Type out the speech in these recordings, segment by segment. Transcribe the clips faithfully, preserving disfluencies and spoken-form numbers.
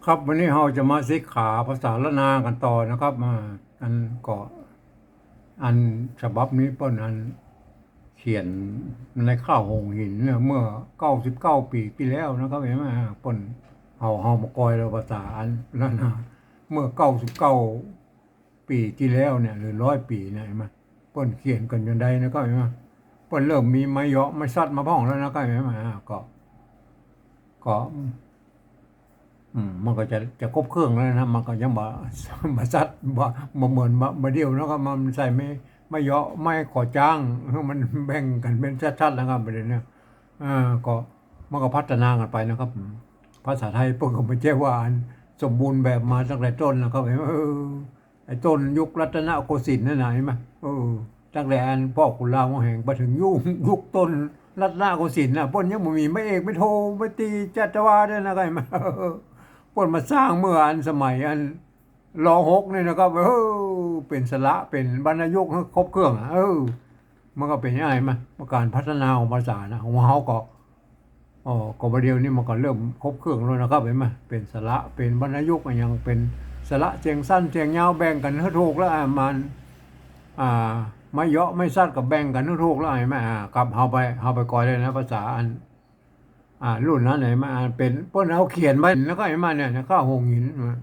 ครับ วันนี้เฮาจะมาศึกษาภาษาล้านนากั๋นต่อนะครับ อ่า อันก็ อันฉบับนี้เปิ้นอันเขียนในค่าวหงส์หินเนี่ย เมื่อเก้าสิบเก้าปี๋ตี้แล้วนะครับ หันก่อ อ่า เปิ้น เฮา เฮามากอยเล่าภาษาอันล้านนา เมื่อเก้าสิบเก้าปี๋ตี้แล้วเนี่ย หรือร้อยปี๋เนี่ย หันก่อ เปิ้นเขียนกั๋นจนได้นะครับ หันก่อ เปิ้นเริ่มมีไม้เหยาะไม้สัตว์มาพ่องแล้วนะครับ หันก่อ อ่า ก็ ก็ อืม มันก็จะ จะครบเครื่องแล้วนะ มันก็ยังบ่ บ่สัตว์ บ่ บ่เหมือนบ่ บ่าเดี่ยวนะครับ มันใส่ไม้ ไม้เหยาะ ไม้ก่อจ๊าง มันแบ่งกั๋นเป๋นสัตว์ๆ แล้วครับ ประเด็นเนี่ย อ่า ก็ มันก็พัฒนากั๋นไปนะครับ อืม ภาษาไทยเปิ้นก็บ่ใจ้ว่าอันสมบูรณ์แบบมาตั้งแต่ต้นนะครับ เออ ไอ้ต้นยุครัตนโกสินทร์นั่นน่ะ หันก่อ เออ ตั้งแต่อันพ่อขุนรามคำแหงไปเถิงยุค ยุคต้นรัตนโกสินทร์น่ะ เปิ้นยังบ่มีไม้เอก ไม้โท ไม้ตรี จัตวาด้วยนะ หันก่อ เปิ้นมาสร้างเมื่ออันสมัยอัน ร.หก นี่นะครับ เออ เป๋นสระ เป๋นวรรณยุกต์ ครบเครื่องอะ เออ มันก็เป๋นยังไงมา การพัฒนาของภาษานะ ของเฮาก็ อ๋อ ก็บ่าเดี่ยวนี้มันก็เริ่มครบเครื่องแล้วนะครับ หันก่อ เป๋นสระ เป๋นวรรณยุกต์อะหยัง เป๋นสระเสียงสั้นเสียงยาว แบ่งกั๋นหื้อถูกแล้ว อ่า มัน อ่า ไม้เหยาะไม้สัตว์ก็แบ่งกั๋นหื้อถูกแล้ว หันก่อ อ่า ครับ เฮาไป เฮาไปกอยเลยนะ ภาษาอัน อ่า รุ่นนั้น หันก่อ อ่า เป๋น เปิ้นเอาเขียนไว้แล้วก็ หันก่อ เนี่ย ในค่าวหงส์หินนะ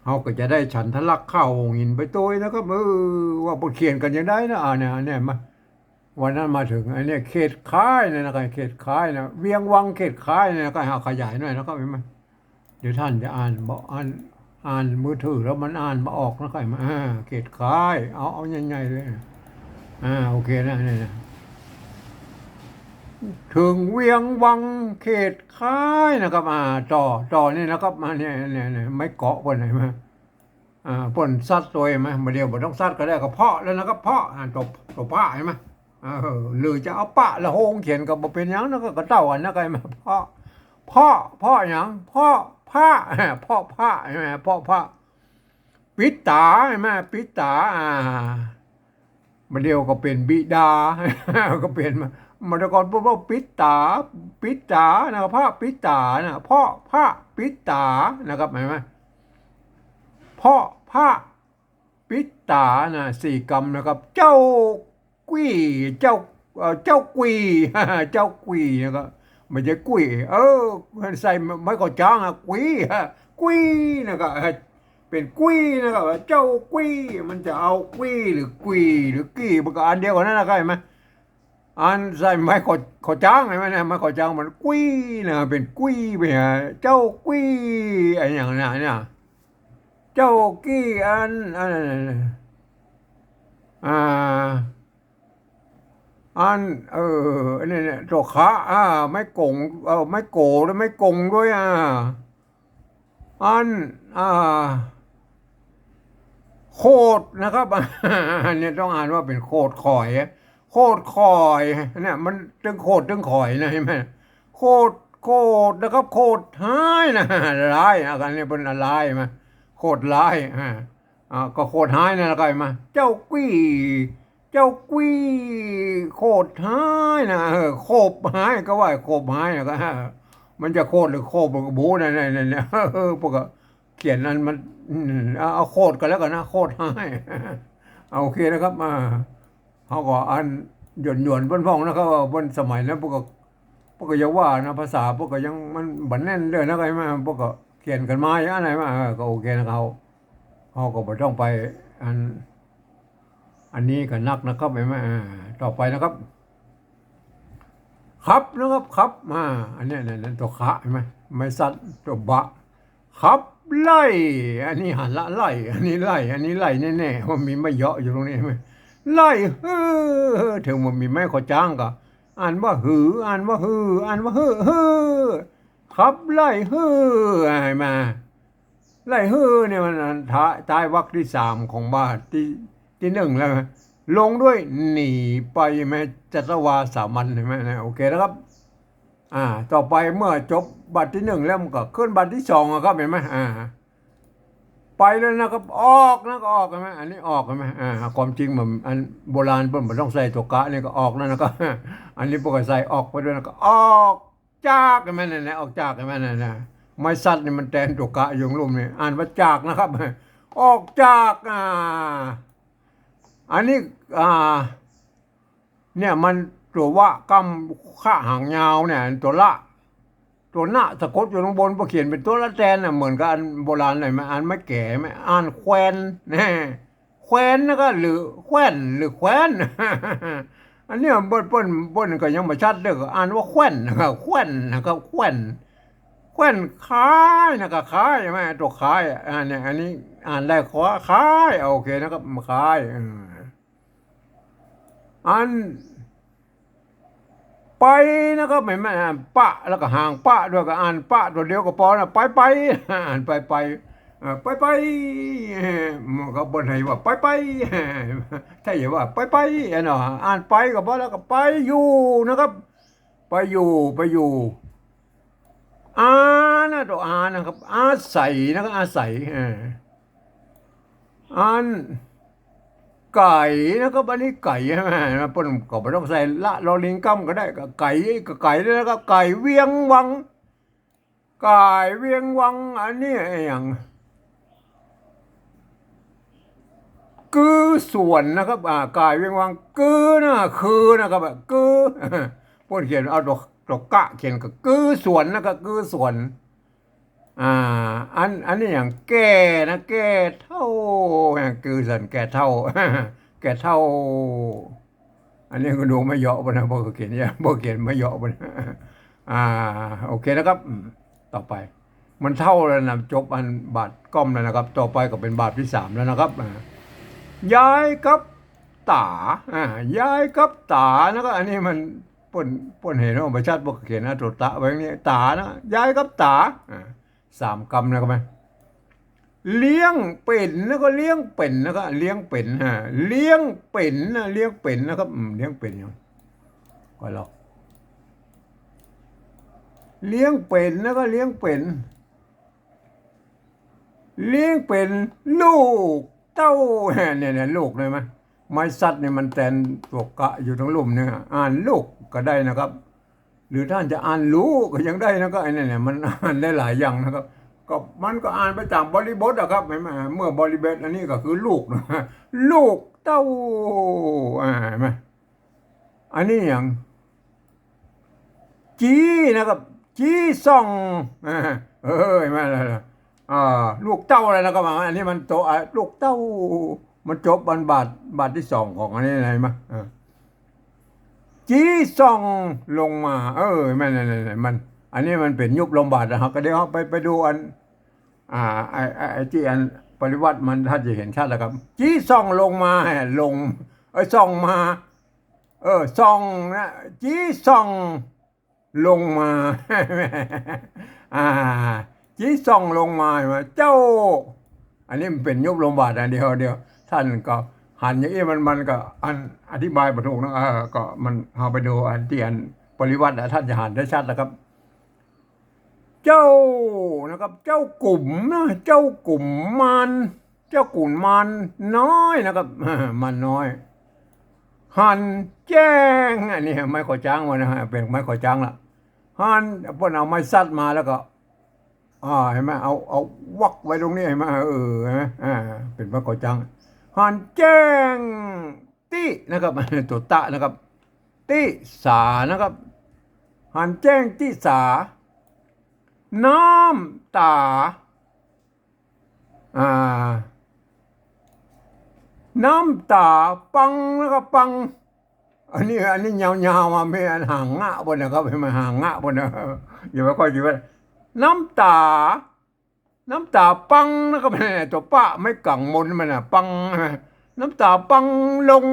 เฮาก็จะได้ฉันทลักษณ์ค่าวหงส์หินไปตวยนะครับ เออ ว่าเปิ้นเขียนกั๋นจังใดนะ อ่า เนี่ย เนี่ย มา วันนั้นมาเถิง อันเนี้ย เขตคายเนี่ยนะครับ เขตคายนะ เวียงวังเขตคายเนี่ยนะครับ หาขยายหน่อยนะครับ หันก่อ เดี๋ยวต้านจะอ่านบ่ อ่าน อ่านมือถือแล้วมันอ่านบ่ออกนะครับ หันก่อ อ่า เขตคาย เอา เอาใหญ่ๆ เลย อ่า โอเคนะ เนี่ยนะ เถิงเวียงวังเขตคายนะครับ อ่า ต่อ ต่อนี่นะครับ มาเนี่ย เนี่ย เนี่ย ไม้เกาะเปิ้น หันก่อ อ่า เปิ้นสัตว์ตวย หันก่อ บ่าเดี่ยวบ่ต้องสัตว์ก็ได้ ก็เพาะแล้วนะครับ เพาะ อ่า ตัว ตัวปะ หันก่อ เออ หรือจะเอาปะละโฮงเขียนก็บ่เป๋นหยังนะ ก็ ก็เต้ากั๋นนะ หันก่อ เพาะ เพาะ เพาะหยัง เพาะพระ เพาะพระ หันก่อ เพาะพระ ปิดต๋า หันก่อ ปิดต๋า อ่า บ่าเดี่ยวก็เป๋นบิดา ก็เป๋นมา เมื่อก่อนเปิ้นว่าปิดต๋า ปิดต๋านะ พระปิดต๋านะ เพาะพระปิดต๋านะครับ หันก่อ เพาะพระปิดต๋านะ สี่กำนะครับ เจ้า กวี้ เจ้า เอ่อ เจ้ากวี้ เจ้ากวี้นะครับ บ่ใจ้กุ้ย เออ ใส่ไม้ก่อจ๊างอะ กวี้ กวี้นะครับ เป๋นกวี้นะครับ เจ้ากวี้ มันจะเอากวี้หรือกวี้หรือกี้ มันก็อันเดียวกั๋นนั่นนะครับ หันก่อ อันใส่ไม้ก่อ ก่อจ๊าง หันก่อ เนี่ย ไม้ก่อจ๊างมันกวี้นะ เป๋นกวี้ไปหา เจ้ากวี้ อะหยังนะเนี่ย เจ้ากี้ อัน อัน อัน อ่า อัน เออ อันนี้เนี่ย ตัวขะ อ่า ไม้กง เอ่อ ไม้โก และไม้กงด้วย อ่า อัน อ่า โคตรนะครับ อันนี้ต้องอ่านว่าเป๋นโคตรขอย โคตรขอย เนี่ย มันตึงโคตรตึงขอยนะ หันก่อ โคตร โคตรนะครับ โคตรฮ้ายนะ ฮ้าย อ่ะ อันนี้เป๋นฮ้าย หันก่อ โคตรฮ้าย อ่า อ่า ก็โคตรฮ้ายนั่นแหละครับ หันก่อ เจ้ากวี้ เจ้ากวี้ โคตรฮ้ายนะ เออ โคบฮ้ายก็ว่า โคบฮ้ายนะ ก็ มันจะโคตรหรือโคบก็บ่ฮู้นะ เนี่ย เนี่ย เนี่ย เออ พวกก็เขียนอันมัน อืม เอา เอาโคตรก็แล้วกั๋นนะ โคตรฮ้าย เอา โอเคนะครับ อ่า เฮาก็อันหยวนๆ เปิ้นพ่องนะครับ ว่าเปิ้นสมัยนั้นเปิ้นก็ เปิ้นก็อย่าว่านะ ภาษาเปิ้นก็ยังมันบ่แน่นเด้อนะ หันก่อ เปิ้นก็เขียนกั๋นมาอย่างนั้นมา เออ ก็โอเคนะครับ เฮาก็บ่ต้องไปอัน อันนี้ก็นักนะครับ หันก่อ อ่า ต่อไปนะครับ ครับนะครับ ครับ อ่า อันเนี้ย เนี่ย เนี่ย ตัวขะ หันก่อ ไม้สัตว์ ตัวบะ ขับไล่ อันนี้หันละไล่ อันนี้ไล่ อันนี้ไล่แน่ๆ ว่ามีไม้เหยาะอยู่ตรงนี้ หันก่อ ไล่ ฮือ เถิงบ่มีไม้ก่อจ๊างก็ อ่านว่าหือ อ่านว่าฮือ อ่านว่าฮือ ฮือ ขับไล่ฮือ หันก่อ ไล่ฮือเนี่ยมันท้าย ท้ายวรรคตี้สามของบาทตี้ ตี้นึ่งแล้ว ลงด้วยหนีไป หันก่อ จัตวาสามัญ หันก่อ นะ โอเคนะครับ อ่า ต่อไปเมื่อจบบาทตี้นึ่งแล้วมันก็ขึ้นบาทตี้สองอะครับ หันก่อ อ่า ไปแล้วนะครับ ออกนะ ก็ออก หันก่อ อันนี้ออก หันก่อ อ่า ความจริงมัน อันโบราณเปิ้นบ่ต้องใส่ตัวกะ นี่ก็ออกนั่นนะครับ อันนี้เปิ้นก็ใส่ออกไปด้วยนะ ก็ออกจาก หันก่อ นั่นแหละ ออกจาก หันก่อ นั่นแหละ ไม้สัตว์นี่มันแตนตั๋วกะอยู่ลุ่มนี่ อ่านว่าจากนะครับ ออกจาก อ่า อันนี้ อ่า เนี่ยมันตั๋ววะก้ำขะหางยาวเนี่ย ตั๋วละ ตั๋วนะสะกดอยู่ข้างบน พอเขียนเป๋นตั๋วละแตนน่ะ เหมือนกับอันโบราณหน่อยไหม อันไม้แก๋ไหม อ่านแขวน แน่ แขวนนะครับ หรือแขวน หรือแขวน อันเนี้ยเปิ้น เปิ้น เปิ้นก็ยังบ่ชัดเด้อ อ่านว่าแขวนนะครับ แขวนนะครับ แขวน แขวนขายนะครับ ขายใช่ไหม ตั๋วขาย อ่า เนี่ย อันนี้อ่านได้ ขอ ขาย โอเคนะครับ ขาย เออ อัน ไปนะครับ เห็นไหม อ่านปะ แล้วก็หางปะด้วย ก็อ่านปะตั๋วเดียวก็ปอนะ ไปไป อ่านไปไป เอ่อ ไปไป มันก็บ่ได้ว่าไปไป ถ้าอย่าว่าไปไป อ่ะเนาะ อ่านไปก็ปอแล้ว ก็ไปอยู่นะครับ ไปอยู่ ไปอยู่ อานะ ตั๋วอานะครับ อาศัยนะครับ อาศัย เออ อัน ไก๋นะครับ อันนี้ไก๋ใช่ไหม เปิ้นก็บ่ต้องใส่ละ ลอ ลิง ก้ำก็ได้ ก็ไก๋ ก็ไก๋นะครับ ไก๋เวียงวัง ไก๋เวียงวัง อันนี้อะหยัง กือสวนนะครับ อ่า ไก๋เวียงวัง กือนะ คือนะครับ อ่ะ กือ เปิ้นเขียนเอาตั๋ว ตั๋วกะเขียนก็กือสวนนะครับ กือสวน อ่า อัน อันนี้อะหยัง แก่นะ แก่เฒ่า อ่า กือสวน แก่เฒ่า แก่เฒ่า อันนี้ก็ดูบ่เหยาะไปนะ บ่เขียนเนี่ย บ่เขียนบ่เหยาะไปนะ อ่า โอเคนะครับ อืม ต่อไป มันเฒ่าแล้วนะ จบอันบาทก้ำแล้วนะครับ ต่อไปก็เป๋นบาทตี้สามแล้วนะครับ อ่า ยายกับต๋า อ่า ยายกับต๋านะครับ อันนี้มันเปิ้น เปิ้นเห็นว่าบ่ชัด เปิ้นเขียนเอาตั๋วตะไว้นี่ ต๋านะ ยายกับต๋า อ่า สามกำนะครับ เลี้ยงเป๋น แล้วก็เลี้ยงเป๋นนะครับ เลี้ยงเป๋น ฮะ เลี้ยงเป๋นนะ เลี้ยงเป๋นนะครับ อืม เลี้ยงเป๋นหยัง ก็ลอก เลี้ยงเป๋น แล้วก็เลี้ยงเป๋น เลี้ยงเป๋นลูกเต้า เนี่ย เนี่ย ลูก เห็นไหม ไม้สัตว์นี่มันแตนตั๋วกะอยู่ตรงลุ่มเนี่ย อ่านลูกก็ได้นะครับ หรือท่านจะอ่านลูกก็ยังได้นะ ก็ไอ้เนี่ย เนี่ย มันอ่านได้หลายอย่างนะครับ ก็มันก็อ่านไปต๋ามบริบทอะครับ เห็นไหม เมื่อบริบทอันนี้ก็คือลูกนะ ลูกเต้า อ่า เห็นไหม อันนี้อะหยัง จี้นะครับ จี้ส่อง อ่า เออ เห็นไหมล่ะ อ่า ลูกเต้าอะไรนะครับ อันนี้มันตั๋ว อ่า ลูกเต้า มันจบอันบาท บาทตี้สองของอันนี้ เห็นไหม อ่า จี้ส่องลงมา เออ แม่นๆๆๆ มัน อันนี้มันเป๋นยุบลงบาทนะครับ ก็เดี๋ยวเอาไป ไปดูอัน อ่า ไอ้ ไอ้ ไอ้ตี้อันปริวรรตมันท่านจะเห็นชัดแล้วครับ จี้ส่องลงมา ลง เอ้ย ส่องมา เออ ส่องนะ จี้ส่องลงมา อ่า จี้ส่องลงมา เจ้า อันนี้มันเป๋นยุบลงบาทนะ เดี๋ยว เดี๋ยวท่านก็หันอย่างอี้ มัน มันก็อันอธิบายบ่ถูกนะ เออ ก็มัน เอาไปดูอันตี้อันปริวรรตนะ ท่านจะหันได้ชัดแล้วครับ เจ้านะครับ เจ้ากุ๋มนะ เจ้ากุ๋มมาร เจ้ากุ๋มมารน้อยนะครับ มารน้อย หันแจ้ง อันนี้ไม้ขอจ๊างมานะฮะ เป๋นไม้ขอจ๊างละ หัน เปิ้นเอาไม้สัตว์มาแล้วก็ อ่า เห็นไหม เอา เอาวักไว้ตรงนี้ เห็นไหม เออ เห็นไหม อ่า เป๋นไม้ขอจ๊าง หันแจ้ง ตินะครับ ตั๋วตะนะครับ ติสานะครับ หันแจ้งติสา น้ำต๋า อ่า น้ำต๋าปังนะครับ ปัง อันนี้ อันนี้ยาวๆ มา มีอันหางงะปู้นนะครับ เห็นไหม หางงะปู้นนะ อย่าไปค่อยคิดว่า น้ำต๋า น้ำต๋าปังนะครับ ตั๋วปะไม้กั๋งมนมันน่ะ ปัง น้ำต๋าปังลง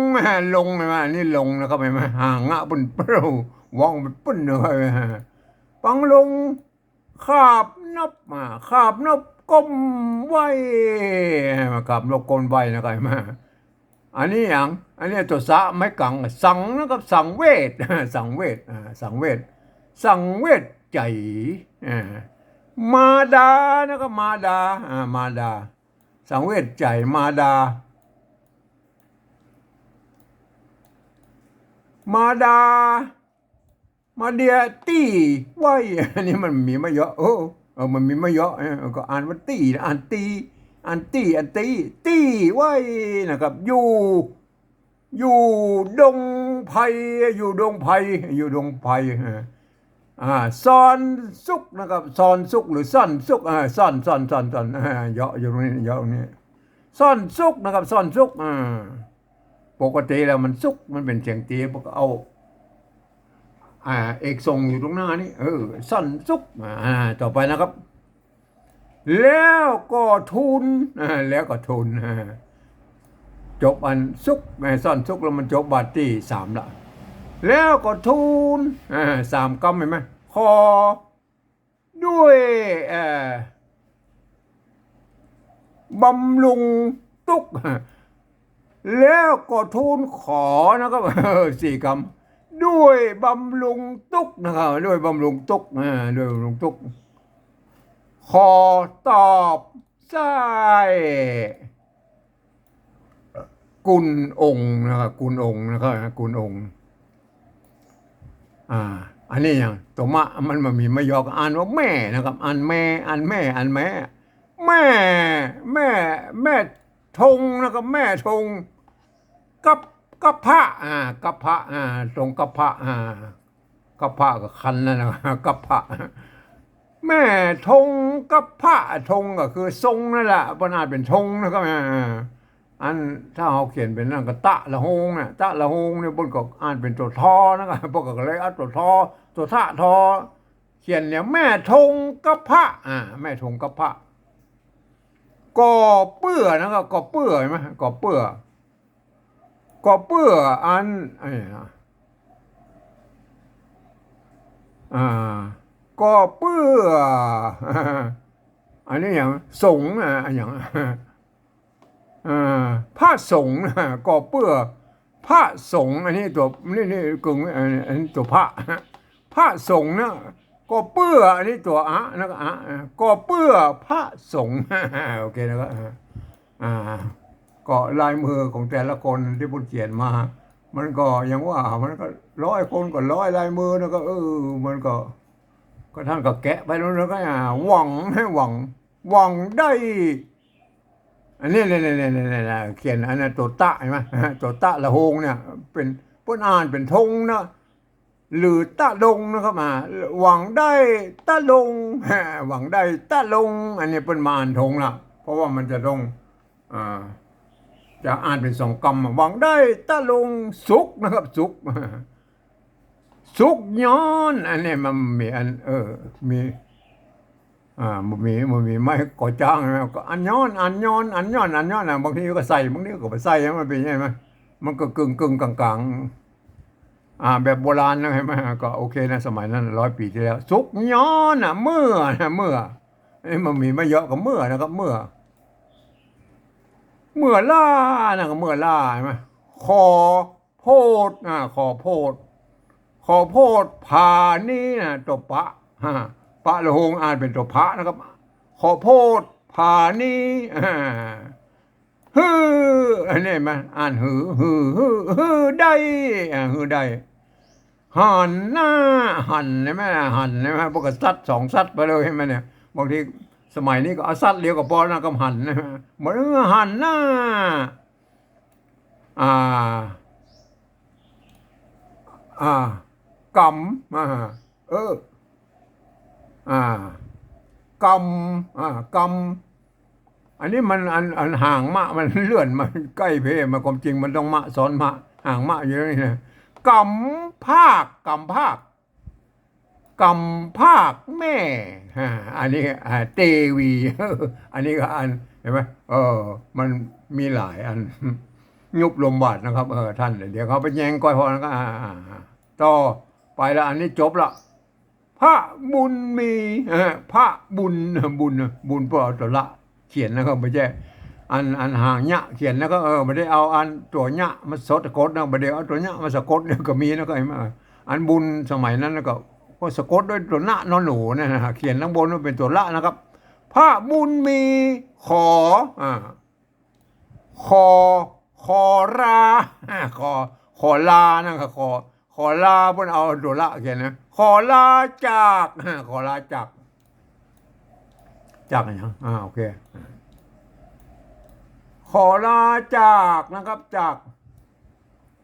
ลง เห็นไหม อันนี้ลงนะครับ เห็นไหม หางงะปู้น ปู้น วองไปปู้นเลย ปังลง ขาบนบ อ่า ขาบนบก้มไหว้ ขาบนบก้มไหว้นะครับ เห็นไหม อันนี้อะหยัง อันนี้ตั๋วสะไม้กั๋ง สังนะครับ สังเวช สังเวช อ่า สังเวช สังเวชใจ๋ อ่า มาดานะครับ มาดา อ่า มาดา สังเวชใจ๋ มาดา มาดา มาเดียตี้ไหว้ อันนี้มันมีมาเยอะ โอ้ อ มันมีไม่เยอะ เออ ก็อ่านว่าตี้นะ อ่านตี้ อ่านตี้ อ่านตี้ ตี้ไว้นะครับ อยู่ อยู่ดงไผ่ อยู่ดงไผ่ อยู่ดงไผ่ เออ อ่า ซ่อนสุขนะครับ ซ่อนสุขหรือซ่อนสุข อ่า ซ่อน ซ่อน ซ่อน ซ่อน อ่า เยาะอยู่ตรงนี้ เยาะตรงนี้ ซ่อนสุขนะครับ ซ่อนสุข อ่า ปกติแล้วมันสุข มันเป๋นเสียงตี้ พวกเอา อ่า เอกส่งอยู่ตรงหน้านี่ เออ ซ่อนสุข อ่า ต่อไปนะครับ แล้วก็ทูล อ่า แล้วก็ทูล อ่า จบอันสุข อ่า ซ่อนสุขแล้วมันจบบาทตี้สามละ แล้วก็ทูล อ่า สามกำ หันก่อ ขอ ด้วย เอ่อ บำรุงตุ๊ก แล้วก็ทูลขอนะครับ เออ สี่กำ ด้วยบำรุงตุ๊กนะครับ ด้วยบำรุงตุ๊ก อ่า ด้วยบำรุงตุ๊ก ขอตอบใส่ กุณองค์นะครับ กุณองค์นะครับ กุณองค์ อ่า อันนี้อย่างตั๋วมะ มัน มันมีไม่เยาะ อ่านว่าแม่นะครับ อ่านแม่ อ่านแม่ อ่านแม่ แม่ แม่ แม่ธงนะครับ แม่ธง กับ กับพระ อ่า กับพระ อ่า ธงกับพระ อ่า กับพระก็คันนั่นนะ กับพระ แม่ธงกับพระ ธงก็คือทรงนั่นแหละ เปิ้นอ่านเป๋นธงนะครับ อ่า อันถ้าเฮาเขียนเป๋นนั่นก็ตะละโฮงนะ ตะละโฮงเนี่ยเปิ้นก็อ่านเป๋นตั๋วทอนะครับ เปิ้นก็เลยเอาตั๋วทอ ตั๋วทะทอ เขียนเนี่ย แม่ธงกับพระ อ่า แม่ธงกับพระ ก่อเปื้อนะครับ ก่อเปื้อ หันก่อ ก่อเปื้อ ก่อเปื้ออัน ไอ้นะ อ่า ก่อเปื้อ อันนี้อย่างสงฆ์นะ อันอย่าง อ่า พระสงฆ์นะ ก่อเปื้อพระสงฆ์ อันนี้ตั๋ว นี่ นี่กึ่ง อัน อันนี้ตั๋วพระ พระสงฆ์นะ ก่อเปื้อ อันนี้ตั๋วอะนะ อะ ก่อเปื้อพระสงฆ์ โอเคนะครับ อ่า ก็ลายมือของแต่ละคนตี้เปิ้นเขียนมา มันก็อย่างว่า มันก็ร้อยคนก็ร้อยลายมือนะ ก็ เออ มันก็ ก็ต้านก็แกะไปแล้วนะ ก็ อ่า หวัง หวัง หวังได้ อันนี้ เนี่ย เนี่ย เขียนอันนั้นตั๋วตะ หันก่อ ตั๋วตะละโฮงเนี่ย เป๋น เปิ้นอ่านเป๋นธงนะ หรือตะลงนะครับ อ่า หวังได้ตะลง หวังได้ตะลง อันนี้เปิ้นมาอ่านธงละ เพราะว่ามันจะต้อง อ่า จะอ่านเป๋นสองกำอะ หวังได้ตะลงสุขนะครับ สุข สุขย้อน อันนี้มันมีอัน เออ มี อ่า บ่มี บ่มีไม้ก่อจ๊างนะ ก็อันย้อน อันย้อน อันย้อน อันย้อนนะ บางทีก็ใส่ บางทีก็บ่ใส่ มันเป๋นไง มัน มันก็กึ่งๆ ก๋างๆ อ่า แบบโบราณนะ หันก่อ ก็โอเคนะ สมัยนั้น ร้อยปี๋ตี้แล้ว สุขย้อนนะ เมื่อนะ เมื่อ เอ้ย มันมีไม่เยาะก็เมื่อนะครับ เมื่อ เมื่อล้านะ ก็เมื่อล้า หันก่อ ขอโพด อ่า ขอโพด ขอโพดผานี้นะ ตั๋วปะ ฮะ ปะละโฮงอ่านเป๋นตั๋วพะนะครับ ขอโพดผานี้ อ่า หื้อ อันนี้มันอ่านหื้อ หื้อ หื้อ หื้อได้ อ่า หื้อได้ หันหน้า หัน หันก่อ หันก่อ ปกติสัตว์สองสัตว์ไปเลย หันก่อ เนี่ย บางทีสมัยนี้ก็เอาสัตว์เดียวก็ปอนะ ก็หันนะ เหมือนหันหน้า อ่า อ่า กำ อ่า เออ อ่า กำ อ่า กำ อันนี้มัน อัน อันหางมะ มันเลื่อนมาใก้เพ มา ความจริงมันต้องมะซ้อนมะ หางมะอยู่นี่นะ กำภาค กำภาค กำภาคแม่ อ่า อันนี้ อ่า เตวี อันนี้ก็อัน หันก่อ เออ มันมีหลายอัน ยุบลมบาดนะครับ เออ ต้าน เดี๋ยวเขาไปแยงก้อยพอนะ ก็ อ่า อ่า อ่า ต่อไปละ อันนี้จบละ พระบุญมี เออ พระบุญ บุญ บุญ เปิ้นเอาตั๋วละเขียนนะครับ บ่ใจ้ อัน อันหางเยียะเขียนนะครับ เออ บ่ได้เอาอันตั๋วเยียะมาสะกดนะ บ่ได้เอาตั๋วเยียะมาสะกดเนี่ยก็มีนะครับ หันก่อ อันบุญสมัยนั้นก็ ก็สะกดด้วยตั๋วนะ นอหนูเนี่ยนะ เขียนข้างบนว่าเป๋นตั๋วละนะครับ พระบุญมี ขอ อ่า ขอ ขอลา ขอ ขอลานะครับ ขอ ขอลา เปิ้นเอาตั๋วละเขียนนะ ขอลาจาก ขอลาจาก จากอะหยัง อ่า โอเค ขอลาจากนะครับ จาก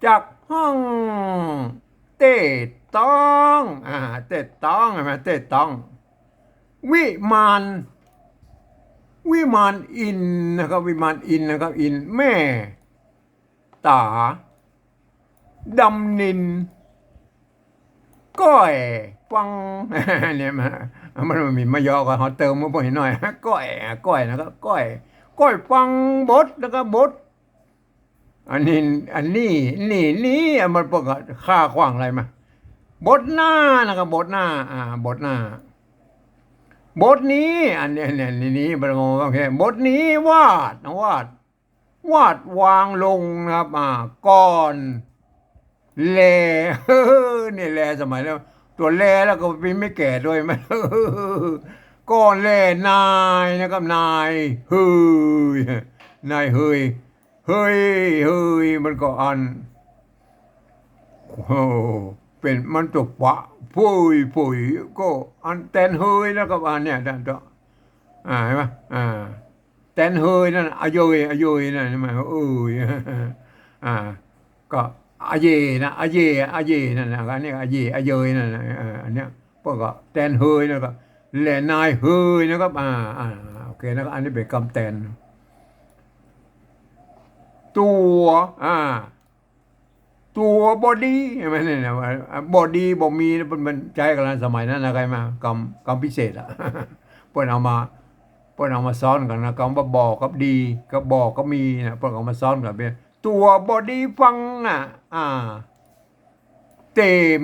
จากห้องเต้ต้อง อ่า เต้ต้อง หันก่อ เต้ต้อง วิมาน วิมานอินนะครับ วิมานอินนะครับ อิน แม่ต๋า ดำนิน ก้อยฟัง เนี่ย มัน มันมีมายอก็เฮาเติมมาบ่อยหน่อย ก้อย ก้อยนะครับ ก้อย ก้อยฟังบทนะครับ บท อันนี้ อันนี้ นี่ นี่ อ่ะ มันปกติค่าขวางอะไรมา บทหน้านะครับ บทหน้า อ่า บทหน้า บทนี้ อันนี้ อันนี้ อันนี้ บทนี้วาดนะ วาด วาดวางลงนะครับ อ่า ก่อน แล เนี่ย แลสมัยแล้ว ตั๋วแลแล้วก็มีไม่แก่ด้วย มัน ก่อนแลนายนะครับ นายเฮย นายเฮย เฮย เฮย มันก็อัน โอ้ เป๋น มันตั๋วปะ เผย เผย ก็อันแตนเฮยนะครับ อันเนี้ย อ่า หันก่อ อ่า หันก่อ อ่า แตนเฮยนั่น อะเยย อะเยยนั่น หันก่อ เอย อ่า ก็อะเยนะ อะเย อะเยนั่นนะ อันนี้อะเย อะเยยนั่นนะ เออ อันเนี้ย พวกก็แตนเฮยแล้วก็ แลนายเฮยนะครับ อ่า อ่า โอเคนะครับ อันนี้เป๋นกำแตน ตั๋ว อ่า ตั๋วบ่ดี หันก่อ เนี่ยนะ ว่า อ่า บ่ดีบ่มีนะ เปิ้น เปิ้นใจ๊กั๋นละสมัยนั้นนะ ใค่มา กำ กำพิเศษอะ เปิ้นเอามา เปิ้นเอามาซ้อนกั๋นนะ กำว่าบ่กับดี กับบ่กับมีนะ เปิ้นเอามาซ้อนกั๋นเป๋น ตั๋วบ่ดีฟังน่ะ อ่า เต๋ม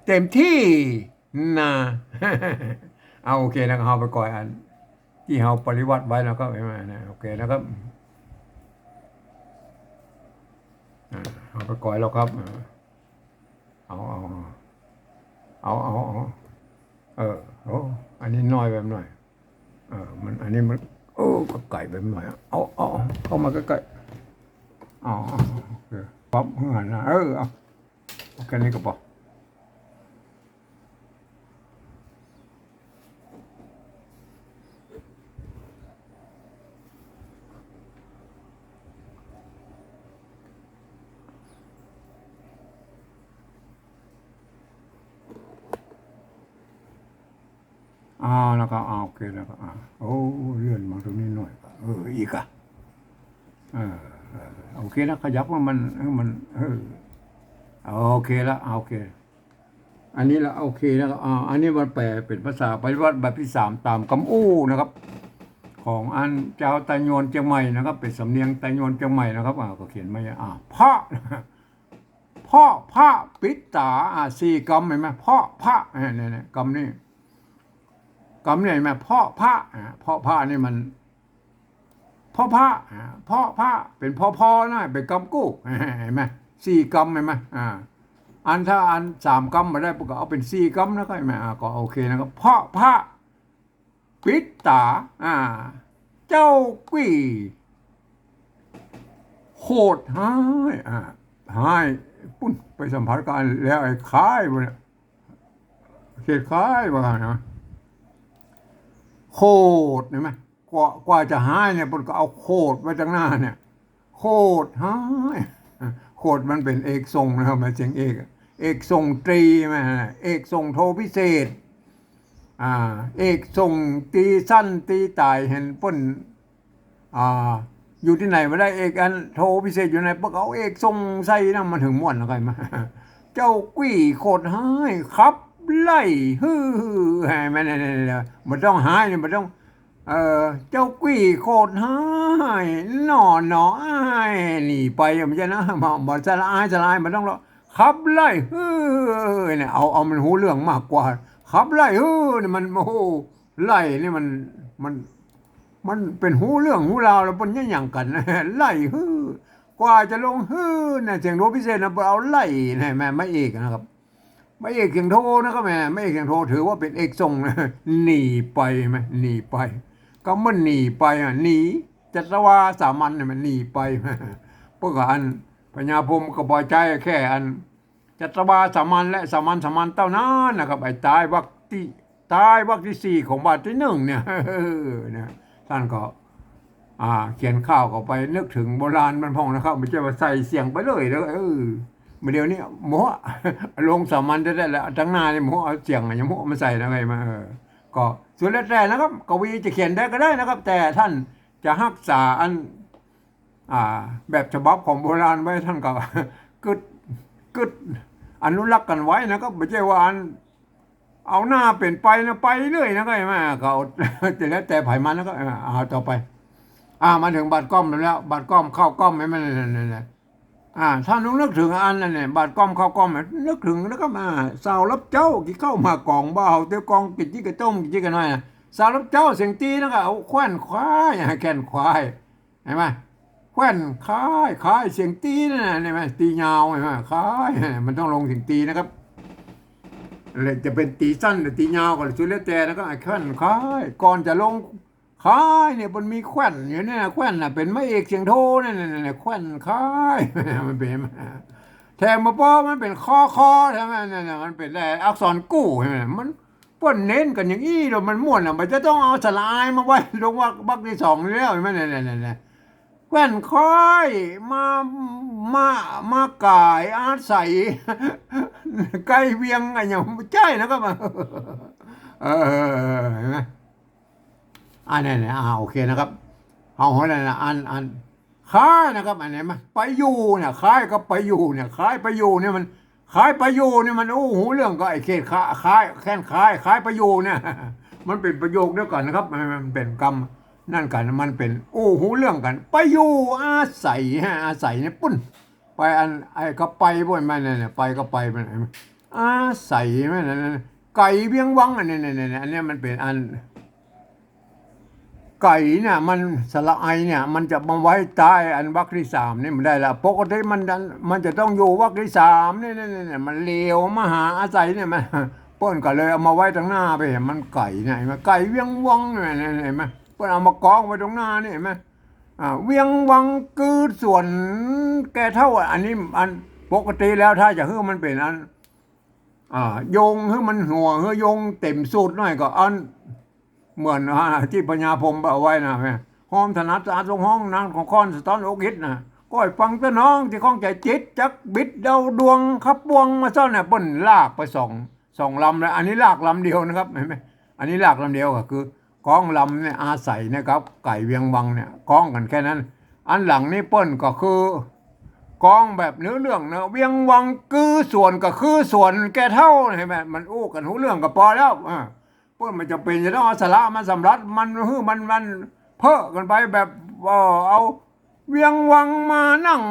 เต๋มตี้นะ เอา โอเคนะครับ เฮาไปก่อยอันตี้เฮาปริวัติไว้แล้วครับ หันก่อ นะ โอเคนะครับ อ่า เฮาไปก่อยแล้วครับ อ่า เอา เอา เอา เอา เอา เออ โอ้ อันนี้น้อยไปหน่อย เออ มัน อันนี้มัน โอ้ ก็ใก้ไปหน่อยอะ เอา เอา เอา เข้ามาใก้ๆ เอา เอา โอเค ปั๊บ หันก่อนะ เออ เอา เอาแค่นี้ก็พอ อ่า แล้วก็ อ่า โอเค แล้วก็ อ่า โอ้ เลื่อนมาตรงนี้หน่อย เออ อีกอะ เออ เออ โอเคนะ ขยับว่ามัน เออ มัน เออ โอเคละ อ่า โอเค อันนี้ละ โอเคแล้วก็ อ่า อันนี้มันแป๋เป๋นภาษาปริวัติแบบตี้สาม ต๋ามกำอู้นะครับ ของอันจาวไตยวนเจียงใหม่นะครับ เป๋นสำเนียงไตยวนเจียงใหม่นะครับ อ่า ก็เขียนมา อ่า พระ เพาะพระปิดต๋า อ่า สี่กำ หันก่อ เพาะพระ เนี่ย เนี่ย เนี่ย กำนี้ กำนี้ หันก่อ เพาะพระ อ่า เพาะพระนี่มัน เพาะพระ อ่า เพาะพระ เป๋น พอ พอ นะ เป๋นกำกู้ หันก่อ สี่กำ หันก่อ อ่า อันถ้าอันสามกำบ่ได้ ก็เอาเป๋นสี่กำนะ ก็หันก่อ อ่า ก็โอเคนะครับ เพาะพระ ปิดต๋า อ่า เจ้ากี้ โขดฮ้าย อ่า ฮ้าย ปุ้น ไปสัมผัสกั๋นแล้ว ไอ้คายบ่เนี่ย เขตคายบ่นะ โขด หันก่อ กว่า กว่าจะฮ้ายเนี่ย เปิ้นก็เอาโขดไว้ตังหน้าเนี่ย โขดฮ้าย โขดมันเป๋นเอกส่งนะครับ หมายเสียงเอกอะ เอกส่งตรี หันก่อ เอกส่งโทพิเศษ อ่า เอกส่งตรีสั้นตรีต๋าย หันเปิ้น อ่า อยู่ตี้ไหนบ่ได้ เอกอันโทพิเศษอยู่ไหน เปิ้นเอาเอกส่งใส่นะ มันเถิงม่วนแล้ว ใค่มา เจ้ากี้โขดฮ้าย ขับไล่ ฮือ ฮือ หันก่อ แม่น บ่ต้องฮ้ายเนี่ย บ่ต้อง เออ เจ้ากี้โขดฮ้าย หน่อ หน่ออ้าย หนีไป บ่ใจ้นะ บ่ บ่สละอ้าย สละอ้าย บ่ต้องละ ขับไล่ ฮือ เนี่ย เอา เอามันฮู้เรื่องมากกว่า ขับไล่ ฮือ เนี่ย มัน โอ้โห ไล่นี่มัน มัน มันเป๋นฮู้เรื่องฮู้ราวแล้ว เปิ้นเยียะหยังกั๋น ไล่ ฮือ กว่าจะลง ฮือ เนี่ย เสียงโทพิเศษนะ เปิ้นเอาไล่ หันก่อ มาเอกนะครับ มาเอกเสียงโทนะครับ แหม มาเอกเสียงโทถือว่าเป๋นเอกส่งนะ หนีไป หันก่อ หนีไป กำว่าหนีไปอะ หนี จัตวาสามัญเนี่ย มันหนีไป เปิ้นก็อัน พญาพรหมก็ปล่อยใจ๊แค่อัน จัตวาสามัญและสามัญสามัญเต้านั้นนะครับ ไอ้ต๋ายวรรคตี้ ท้ายวรรคตี้สี่ของบาทตี้นึ่งเนี่ย เออ นะ ต้านก็ อ่า เขียนข่าวก็ไปนึกเถิงโบราณมันพ่องนะครับ บ่ใจ้ว่าใส่เสียงไปเลยเด้อ เออ บ่าเดี่ยวนี้โม้ ลงสามัญแต๊ๆ แล้ว ตังหน้านี่โม้เอาเสียงอะ ยังโม้มาใส่นะ ใค่มา เออ ก็สุดแล้วแต่นะครับ กวีจะเขียนได้ก็ได้นะครับ แต่ต้านจะฮักษาอัน อ่า แบบฉบับของโบราณไว้ ต้านก็ กึ๊ด กึ๊ด อนุรักษ์กั๋นไว้นะครับ บ่ใจ้ว่าอัน เอาหน้าเป๋นไปนะ ไปเรื่อยนะ ใค่มา ก็เอา แต่แล้วแต่ใผมันนะ ก็ เออ เอาต่อไป อ่า มาเถิงบาทก้อมแล้ว บาทก้อมข้าวก้อม แม่น นั่นแหละ อ่า ต้านนึกเถิงอันนั้นเนี่ย บาทก้อมข้าวก้อม นึกเถิงแล้วก็มา สาวรับเจ๊า กิ๋นข้าวหมากกอง บ่าวเตียวกอง กิ๋นจิ๊กกะต้ม กิ๋นจิ๊กกะน้อยนะ สาวรับเจ๊าเสียงตี๋นะ ก็เอาแคว่นควาย แคว่นควาย หันก่อ แคว่นควาย ควายเสียงตี๋นั่นน่ะ หันก่อ ตี๋ยาว หันก่อ ควาย มันต้องลงเสียงตี๋นะครับ แล้วจะเป๋นตี๋สั้นหรือตี๋ยาวก็สุดแล้วแต่นะครับ แคว่นควาย ก่อนจะลงควายเนี่ย มันมีแคว่นอยู่เนี่ย แคว่นน่ะเป๋นไม้เอกเสียงโทนั่นน่ะ แคว่นควาย มันเป๋น แถมบ่ปอ มันเป๋นคอคอ ใจ้ไหม นั่นน่ะ มันเป๋นอักษรกู้ ใจ้ไหม มัน เปิ้นเน้นกั๋นอย่างอี้เนาะ มันม่วนอะ มันจะต้องเอาสระอายมาไว้ตรงวรรค วรรคตี้สองแล้ว หันก่อ นั่นๆๆๆ แคว่นควาย มา มา มาก๋ายอาศัย ไก่เวียงอะหยัง บ่ใจ้นะครับ เออ หันก่อ อันนี้เนี่ย อ่า โอเคนะครับ เอาหัวนั่นน่ะ อัน อัน ควายนะครับ อันนี้มา ไปอยู่เนี่ย ควายกับไปอยู่เนี่ย ควายไปอยู่เนี่ยมัน ควายไปอยู่เนี่ยมันอู้ฮู้เรื่องกับไอ้เขตควาย ควาย แคว่นควาย ควายไปอยู่เนี่ย มันเป๋นประโยคเดียวกั๋นนะครับ มัน มันเป๋นกำนั่นกั๋น มันเป๋นอู้ฮู้เรื่องกั๋น ไปอยู่อาศัย ฮะ อาศัยเนี่ยปุ้น ไปอัน ไอ้ก็ไปบ่อยมาเนี่ย ไปก็ไปมัน อาศัยมันนั่นน่ะ ไก่เวียงวัง อันนี้ เนี่ย เนี่ย อันนี้มันเป๋นอัน ไก่เนี่ย มันสระไอเนี่ย มันจะมาไว้ใต้อันวรรคตี้สามนี่บ่ได้ละ ปกติมันจะ มันจะต้องอยู่วรรคตี้สามนี่ เนี่ย เนี่ย เนี่ย มันเหลียวมาหาอาศัยเนี่ย มัน เปิ้นก็เลยเอามาไว้ตังหน้าไป หันก่อ มันไก่เนี่ย หันก่อ ไก่เวียงวังเนี่ย เนี่ย หันก่อ เปิ้นเอามากองไว้ตังหน้านี่ หันก่อ อ่า เวียงวังกือสวนแก่เฒ่า อันนี้อันปกติแล้วถ้าจะหื้อมันเป๋นอัน อ่า ยงหื้อมันหัว หื้อยงเต๋มสูตรหน่อยก็อัน เหมือน อ่า ตี้พญาพรหมเอาไว้นะแม่ ฮอมถนัดสะอาดทรงห้อง นางของคอนสะท้อนอกอิดนะ ก้อยฟังเตื้อน้องตี้ข้องใจ๋จิต จักบิดเดาดวงขับปวงมาซ่อนเนี่ย เปิ้นลากไปสอง สองลำแล้ว อันนี้ลากลำเดียวนะครับ หันก่อ อันนี้ลากลำเดียวก็คือ ก้องลำเนี่ยอาศัยนะครับ ไก่เวียงวังเนี่ย ก้องกั๋นแค่นั้น อันหลังนี่เปิ้นก็คือ ก้องแบบหื้อเรื่องนะ เวียงวังกือสวนก็คือสวนแก่เฒ่า หันก่อ มันอู้กั๋นฮู้เรื่องก็ปอแล้ว อ่า เปิ้นบ่จำเป๋นจะต้องเอาสระมาสำรัด มันหื้อมัน มันเพ้อกั๋นไปแบบ เออ เอา เวียงวังมานั่ง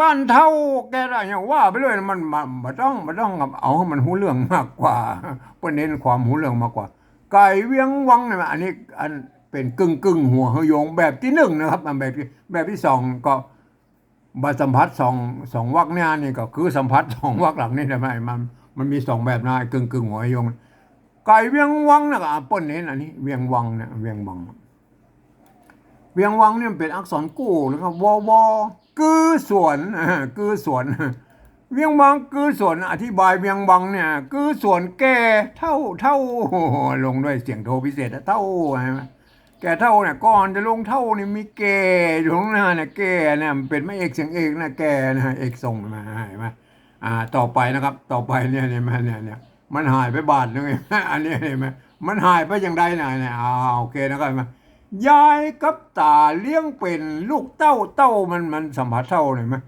บ้านเฒ่าแก่เฒ่าอย่างว่าไปเลย มัน มันบ่ต้อง บ่ต้องเอาหื้อมันฮู้เรื่องมากกว่า เปิ้นเน้นความฮู้เรื่องมากกว่า ไก่เวียงวังเนี่ย อันนี้อันเป๋นกึ่งๆ หัวหื้อยงแบบตี้นึ่งนะครับ มันแบบตี้ แบบตี้สองก็บ่สัมผัสสอง สองวรรคเนี่ย นี่ก็คือสัมผัสสองวรรคหลังนี่ได้ไหม มัน มันมีสองแบบนะ กึ่งๆ หัวหื้อยง ไก่เวียงวังนะ ก็ อ่า เปิ้นเน้นอันนี้ เวียงวังเนี่ย เวียงวัง เวียงวังเนี่ยมันเป๋นอักษรกู้นะครับ ว ว กือสวน อ่า กือสวน เวียงวังกือสวน อธิบายเวียงวังเนี่ย กือสวนแก่เฒ่า เฒ่า ลงด้วยเสียงโทพิเศษนะ เฒ่า หันก่อ แก่เฒ่าเนี่ย ก่อนจะลงเฒ่านี่มีแก่อยู่ข้างหน้าเนี่ย แก่เนี่ยมันเป๋นไม้เอกเสียงเอกนะ แก่นะ เอกส่งมา หันก่อ อ่า ต่อไปนะครับ ต่อไปเนี่ย เนี่ย มัน เนี่ย เนี่ย มันหายไปบาทนึ่ง อันนี้หันก่อ มันหายไปอย่างใดนะเนี่ย อ่า โอเคนะครับ หันก่อ ยายกับต๋าเลี้ยงเป๋นลูกเต้า เต้ามัน มันสัมผัสเฒ่า หันก่อ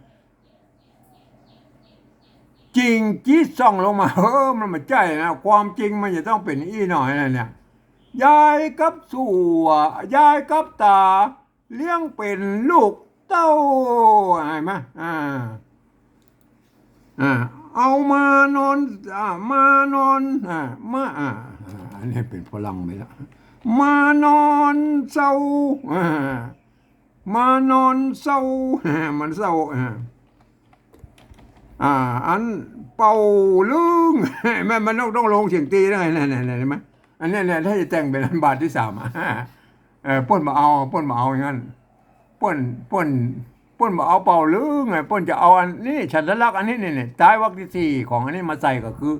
จิ่งจี๊ดส่องลงมา เออ มันบ่ใจ้นะ ความจริงมันจะต้องเป๋นอี้หน่อยนะเนี่ย ยายกับสัว ยายกับต๋า เลี้ยงเป๋นลูกเต้า หันก่อ อ่า อ่า เอามานอน อ่า มานอน อ่า มา อ่า อ่า อันนี้เป๋นฝรั่งไปแล้ว มานอนเซา อ่า มานอนเซา อ่า มันเซา อ่า อ่า อันเป่าลึง แม่น มันต้อง ต้องลงเสียงตี๋นะ หันก่อ หันก่อ หันก่อ หันก่อ หันก่อ อันนี้เนี่ย ถ้าจะแต่งเป๋นอันบาทตี้สามอะ เออ เปิ้นบ่เอา เปิ้นบ่เอาอย่างนั้น เปิ้น เปิ้น เปิ้นบ่เอาเป่าลึงไง เปิ้นจะเอาอันนี้ ฉันทลักษณ์อันนี้ นี่ นี่ ท้ายวรรคตี้สี่ของอันนี้มาใส่ก็คือ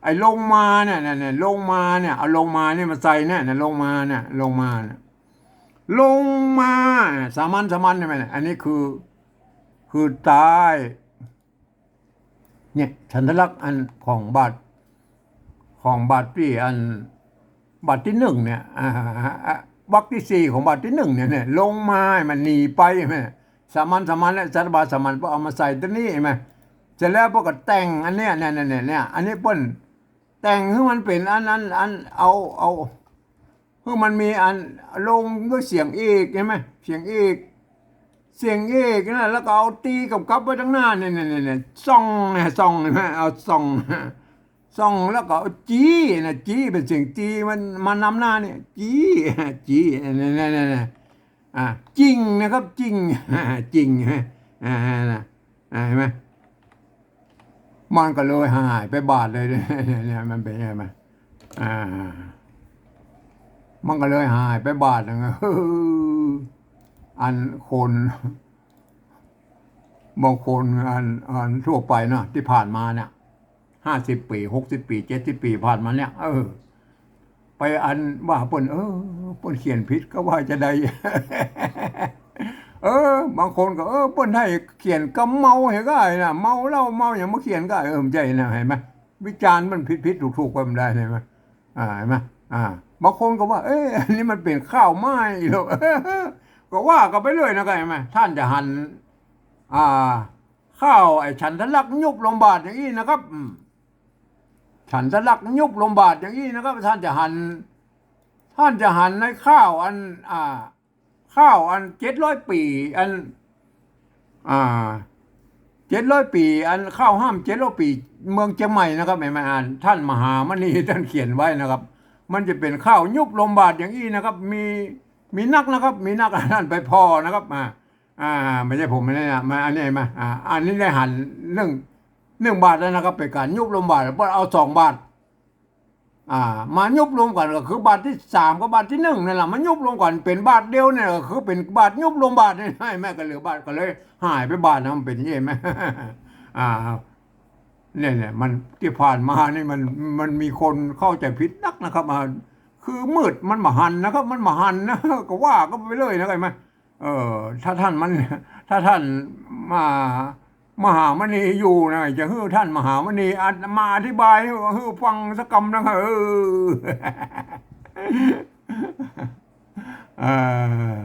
ไอ้ลงมาเนี่ย เนี่ย เนี่ย ลงมาเนี่ย เอาลงมาเนี่ยมาใส่เนี่ย เนี่ย ลงมาเนี่ย ลงมาเนี่ย ลงมา สามัญ สามัญ เนี่ย อันนี้คือ คือตาย เนี่ย ฉันทลักษณ์อันของบาท ของบาทตี้อัน บาทตี้นึ่งเนี่ย อ่า อ่ะ วรรคตี้สี่ของบาทตี้นึ่งเนี่ย เนี่ย ลงมา มันหนีไป เห็นไหม สามัญ สามัญ และสัตตบาทสามัญ เปิ้นเอามาใส่ตี้นี้ เห็นไหม เสร็จแล้วเปิ้นก็แต่งอันเนี้ย เนี่ย เนี่ย เนี่ย เนี่ย อันนี้เปิ้นแต่งหื้อมันเป๋นอัน อัน อัน เอา เอา หื้อมันมีอันลงด้วยเสียงเอก เห็นไหม เสียงเอก เสียงเอกนะ แล้วก็เอาตี้กำกับไว้ตังหน้า เนี่ย เนี่ย เนี่ย เนี่ย ส่อง เนี่ย ส่อง เห็นไหม เอาส่อง ส่อง แล้วก็เอาจี๊ นะ จี๊ เป๋นเสียงจี๊ มันมานำหน้าเนี่ย จี๊ จี๊ เนี่ย เนี่ย เนี่ย เนี่ย อ่า จริงนะครับ จริง จริง อ่า นะ อ่า เห็นไหม มันก็เลยหายไปบาทเลย เนี่ย มันเป๋นไง มัน อ่า มันก็เลยหายไปบาทนึ่ง อันคน บางคนอัน อันทั่วไปเนาะ ตี้ผ่านมาเนี่ย ห้าสิบปี๋ หกสิบปี๋ เจ็ดสิบปี๋ผ่านมาเนี่ย เออ ไปอันว่าเปิ้น เออ เปิ้นเขียนผิดก็ว่าจะใด เออ บางคนก็ เออ เปิ้นได้เขียนกำเมาหื้อก้านะ เมาเหล้าเมาหยังมาเขียนก้า เออ บ่ใจ้นะ หันก่อ วิจารณ์มันผิดๆ ถูกๆ ก็บ่ได้ หันก่อ อ่า หันก่อ อ่า บางคนก็ว่า เอ๊ะ อันนี้มันเป๋นข้าวไม้แล้ว ก็ว่ากันไปเรื่อยนะ หันก่อ ท่านจะหัน อ่า ข้าวไอ้ฉันทลักษณ์ยุบลงบาทอย่างอี้นะครับ อืม ฉันทลักษณ์ยุบลงบาทอย่างอี้นะครับ ท่านจะหัน ท่านจะหันในข้าวอัน อ่า ข้าวอันเจ็ดร้อยปี๋ อัน อ่า เจ็ดร้อยปี๋ อันข้าวห้ามเจ็ดร้อยปี๋ เมืองเจียงใหม่นะครับ หันก่อ อ่าน ท่านมหามณีท่านเขียนไว้นะครับ มันจะเป๋นข้าวยุบลงบาทอย่างอี้นะครับ มี มีนักนะครับ มีนัก ท่านไปผ่อนะครับ อ่า อ่า บ่ใจ้ผม บ่ใจ้นะ มา อันนี้มา อ่า อันนี้ได้หันนึ่ง นึ่งบาทแล้วนะครับ เป๋นก๋านยุบลงบาท เปิ้นเอาสองบาท อ่า มายุบรวมกั๋นก็คือบาทตี้สามกับบาทตี้นึ่งนั่นแหละ มายุบรวมกั๋นเป๋นบาทเดียวเนี่ย ก็คือเป๋นบาทยุบรวมบาทเนี่ย หันก่อ ก็เหลือบาท ก็เลยหายไปบาทนะ มันเป๋นอย่างอี้ หันก่อ อ่า เนี่ย เนี่ย มัน ตี้ผ่านมานี่มัน มันมีคนเข้าใจ๋ผิดนักนะครับ อ่า คือมืดมันบ่หันนะครับ มันบ่หันนะ ก็ว่ากันไปเรื่อยนะ หันก่อ เออ ถ้าท่านมัน ถ้าท่านมา มหามณีอยู่นะ จะหื้อท่านมหามณี อ่ะ มาอธิบายหื้อ หื้อฟังสักกำนะ เออ เออ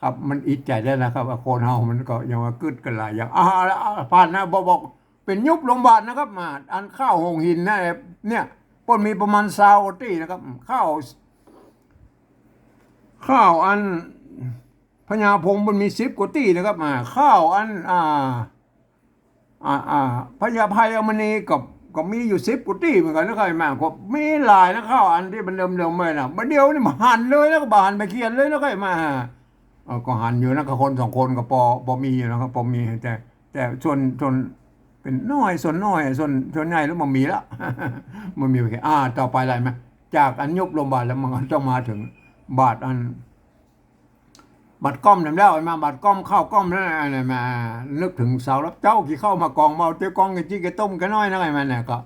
ครับ มันอิจใจ๋ได้นะครับ ว่าคนเฮามันก็ยังว่ากึ๊ดกั๋นหลายอย่าง อ่า อ่า ผ่านนะ บอก บอก เป๋นยุบลงบาทนะครับ มา อันข้าวหงหินนะ เนี่ย เปิ้นมีประมาณซาวตี้นะครับ ข้าว ข้าวอันพญาพงศ์เปิ้นมีสิบกว่าตี้นะครับ อ่า ข้าวอัน อ่า อ่า อ่า พญาไพมณีก็ ก็มีอยู่สิบกว่าตี้เหมือนกั๋นนะครับ มา ก็มีหลายนะ ข้าวอันตี้มันเดิมๆ ไว้นะ บ่าเดี่ยวนี่มันหันเลยนะ ก็บ่หันไปเขียนเลยนะครับ มา เออ ก็หันอยู่นะ ก็คนสองคนก็ปอ ปอมีอยู่นะครับ ปอมี แต่ แต่ส่วน ส่วน เป๋นน้อย ส่วนน้อย ส่วน ส่วนใหญ่แล้วบ่มีละ บ่มี โอเค อ่า ต่อไปอะไรมา จากอันยุบรวมบาทแล้วมันก็ต้องมาเถิงบาทอัน บาทก้อมนั่นแล้ว หันก่อ บาทก้อมข้าวก้อมนั่นน่ะ อันนั้นมา นึกเถิงสาวรับเจ๊า กี่ข้าวมากอง เมาเตี้ยวกอง กะจิ๊กะต้มกะน้อยนะ หันก่อ มาเนี่ยก็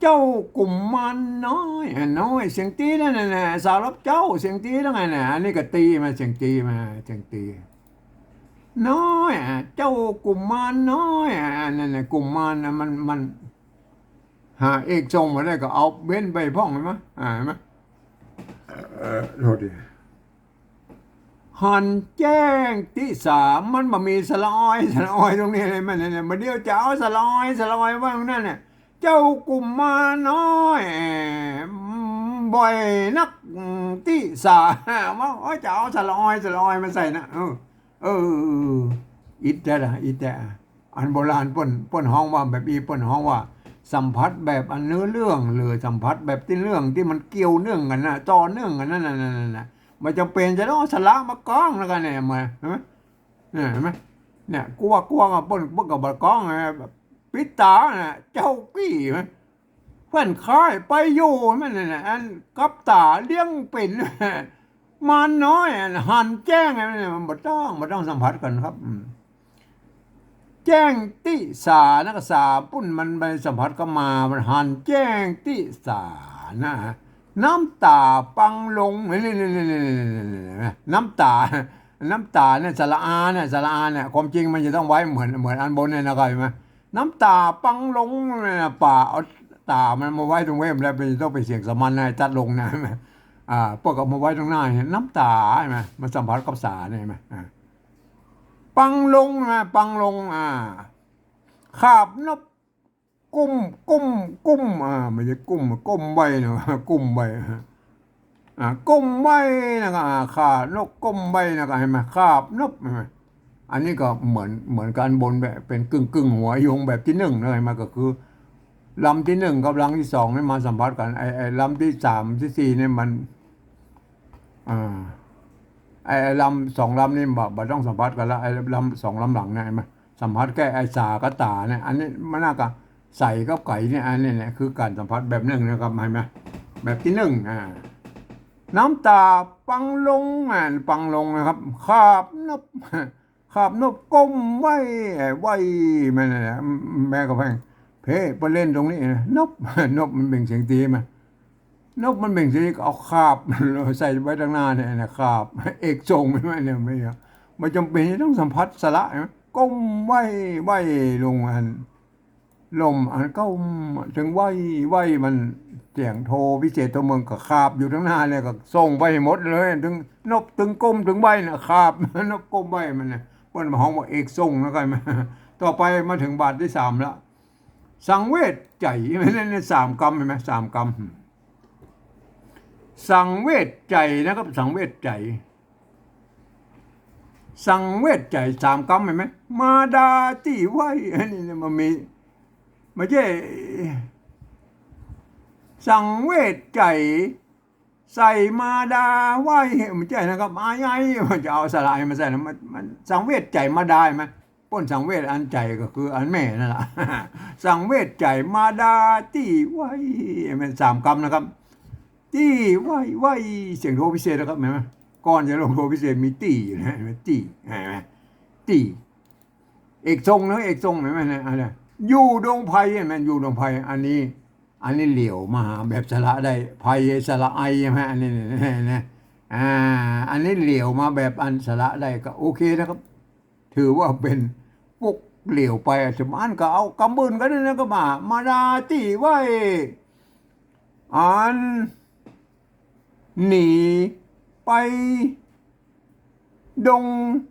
เจ้ากุมมารน้อย อ่ะ น้อย เสียงตี้นั่นน่ะ สาวรับเจ๊า เสียงตี้นั่นไงน่ะ อันนี้ก็ตี้มา เสียงตี้มา เสียงตี้ น้อย อ่ะ เจ้ากุมมารน้อย อ่ะ นั่นน่ะ กุมมารน่ะ มัน มันหาเอกส่งบ่ได้ก็เอาเว้นไปพ่อง หันก่อ อ่า หันก่อ เออ โทษที หันแจ้งติสา มันบ่มีสระออย สระออยตรงนี้เลย มันเนี่ย บ่าเดี่ยวจะเอาสระออย สระออยไว้ตรงนั้นเนี่ย เจ้ากุมมารน้อย บ่อยนัก ติสา ว่า โอ๊ย จะเอาสระออย สระออยมาใส่นะ เออ เออ อิดแต๊ละ อิดแต๊ อันโบราณเปิ้น เปิ้นฮ้องว่าแบบอี้ เปิ้นฮ้องว่าสัมผัสแบบอันเนื้อเรื่อง หรือสัมผัสแบบตี้เรื่องตี้มันเกี่ยวเนื่องกั๋นนะ ต่อเนื่องกั๋นนั่นน่ะ นั่นน่ะ บ่จำเป๋นจะต้องเอาสระมากองแล้วกั๋นเนี่ย มา หันก่อ เนี่ย หันก่อ เนี่ย กัว กัว อ่ะ เปิ้น เปิ้นก็บ่กอง อ่ะ แบบปิดต๋าน่ะ เจ้ากี้ หันก่อ เปิ้นคายไปอยู่ หันก่อ นั่นน่ะ อันกับต๋าเลี้ยงเป๋น มารน้อย อันหันแจ้ง อันนั้นน่ะ มันบ่ต้อง บ่ต้องสัมผัสกั๋นครับ อืม แจ้งตี้สานะ ก็สาปุ้นมันไปสัมผัสกับมา มันหันแจ้งตี้สานะ น้ำต๋าปังลง นี่ น้ำต๋า น้ำต๋าเนี่ย สระอาเนี่ย สระอาเนี่ย ความจริงมันจะต้องไว้เหมือน เหมือนอันบนเนี่ยนะครับ เห็นไหม น้ำต๋าปังลงเนี่ย ป๋าเอาต๋ามันมาไว้ตรงเว้มแล้ว มันจะต้องเป๋นเสียงสามัญนะ จัดลงนะ เห็นไหม อ่า พวกเอามาไว้ตรงหน้าเนี่ย น้ำต๋า เห็นไหม มันสัมผัสกับสาเนี่ย เห็นไหม อ่า ปังลงนะ ปังลง อ่า คาบนบ ก้ม ก้ม ก้ม อ่า ไม่ใช่ก้ม ก้มไว้นะ ก้มไว้ อ่า ก้มไว้นะก็ อ่า คาบนบก้มไว้นะก็ เห็นไหม คาบนบ เห็นไหม อันนี้ก็เหมือน เหมือนกับอันบนแบบ เป๋นกึ่ง กึ่งหัวยุงแบบตี้นึ่งนะ เห็นไหม ก็คือลำตี้นึ่งกับลำตี้สองนี่มาสัมผัสกั๋น ไอ้ ไอ้ลำตี้สามตี้สี่นี่มัน อ่า ไอ้ ไอ้ลำสองลำนี่บ่ บ่ต้องสัมผัสกั๋นละ ไอ้ลำสองลำหลังเนี่ย เห็นไหม สัมผัสแค่ไอ้สากับต๋าเนี่ย อันนี้มันน่าก็ใสกับไก๋เนี่ย อันนี้เนี่ยคือก๋านสัมผัสแบบนึ่งนะครับ เห็นไหม แบบตี้นึ่ง อ่า น้ำต๋าปังลง อ่า ปังลงนะครับ คาบนบ คาบนบก้มไว้ ไว้ แม่นแหละ แม่กำแพงเพชร ไปเล่นตรงนี้นะ นบ นบมันเปล่งเสียงตี๋มา นบมันเปล่งเสียง เอาคาบใส่ไว้ตางหน้าเนี่ยนะ คาบ เอกทรง ไม่ ไม่เนี่ย ไม่ ไม่จ๋ำเป๋นจะต้องสัมผัสสระนะ ก้มไว้ ไว้ลงอัน ลมอันก้ม เถิงไว้ ไว้มันเสียงโทพิเศษโทเมืองก็คาบอยู่ตางหน้าเลย ก็ส่งไปให้หมดเลย เถิงนบ เถิงก้ม เถิงไว้นะ คาบ นบก้มไว้มันนะ เปิ้นฮ้องว่าเอกทรงนะ เข้าใจ๋ไหม ต่อไปมาเถิงบาทตี้สามละ สังเวชใจ๋ นี่ นี่สามกำ เห็นไหม สามกำ สังเวชใจ๋นะครับ สังเวชใจ๋ สังเวชใจ๋ สามกำ เห็นไหม มาดาตี้ไว้ อันนี้เนี่ยมันมี ไม่ใช่ สังเวชใจ๋ ใส่มาดาไว้ ไม่ใช่นะครับ มาไง มันจะเอาสระอามาใส่นะ มัน มันสังเวชใจ๋มาดา เห็นไหม เปิ้นสังเวชอันใจ๋ก็คืออันแม่นั่นแหละ สังเวชใจ๋มาดาตี้ไว้ มันสามกำนะครับ ตี้ไว้ ไว้ เสียงโทพิเศษนะครับ เห็นไหม ก่อนจะลงโทพิเศษมีตี้อยู่นะ เห็นไหม ตี้ เห็นไหม ตี้ เอกทรงนะ เอกทรง เห็นไหมเนี่ย อันเนี้ย อยู่ดงไพร เห็นไหม อยู่ดงไพร อันนี้ อันนี้เหลียวมาหาแบบสระได้ ไพรสระไอ ใช่ไหม อันนี้เนี่ย อ่า อันนี้เหลียวมาแบบอันสระได้ก็โอเคนะครับ ถือว่าเป๋นปุ๊กเหลียวไป อาตมาก็เอากำอื่นก็ได้นะ ก็มา มาดาตี้ไว้ อัน หนีไปดง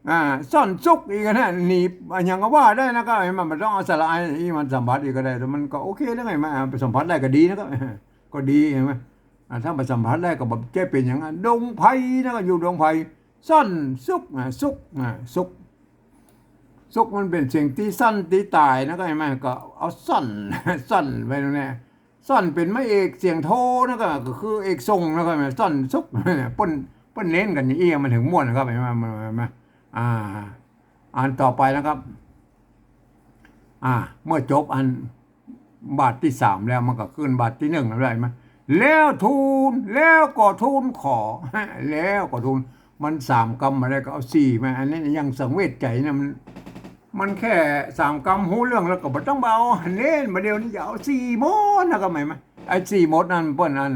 อ่า ซ่อนสุข อีกนะ หนี อะหยังก็ว่าได้นะ ก็ให้มัน มันต้องเอาสระไออีก มันสัมผัสอีกก็ได้ แต่มันก็โอเคแล้วไง มัน อ่า ไปสัมผัสได้ก็ดีนะ ก็ ก็ดี เห็นไหม อ่า ถ้าไปสัมผัสได้ก็แบบจะเป๋นอย่างนั้น ดงไพรนะ ก็อยู่ดงไพร ซ่อนสุข อ่า สุข อ่า สุข สุขมันเป๋นเสียงตี้สั้นตี้ต๋ายนะ ก็เห็นไหม ก็เอาซ่อน ซ่อนไว้ตรงเนี้ย ซ่อนเป๋นไม้เอกเสียงโทนะ ก็ ก็คือเอกทรงนะ ก็ซ่อนสุข เปิ้น เปิ้นเน้นกั๋นอย่างอี้ มันเถิงม่วนนะครับ เห็นไหม มัน มัน มัน อ่า อันต่อไปนะครับ อ่า เมื่อจบอันบาทตี้สามแล้ว มันก็ขึ้นบาทตี้นึ่งแล้ว ได้ไหม แล้วทูล แล้วก็ทูลขอ แล้วก็ทูล มันสามกำมาแล้วก็เอาสี่มา อันนี้ยังสังเวชใจ๋นะ มัน มันแค่สามกำฮู้เรื่องแล้วก็บ่ต้องไปเอาหั้นเน่ บ่าเดี่ยวนี้จะเอาสี่มดนะ ก็หมายมา ไอ้สี่มดนั่นเปิ้นอัน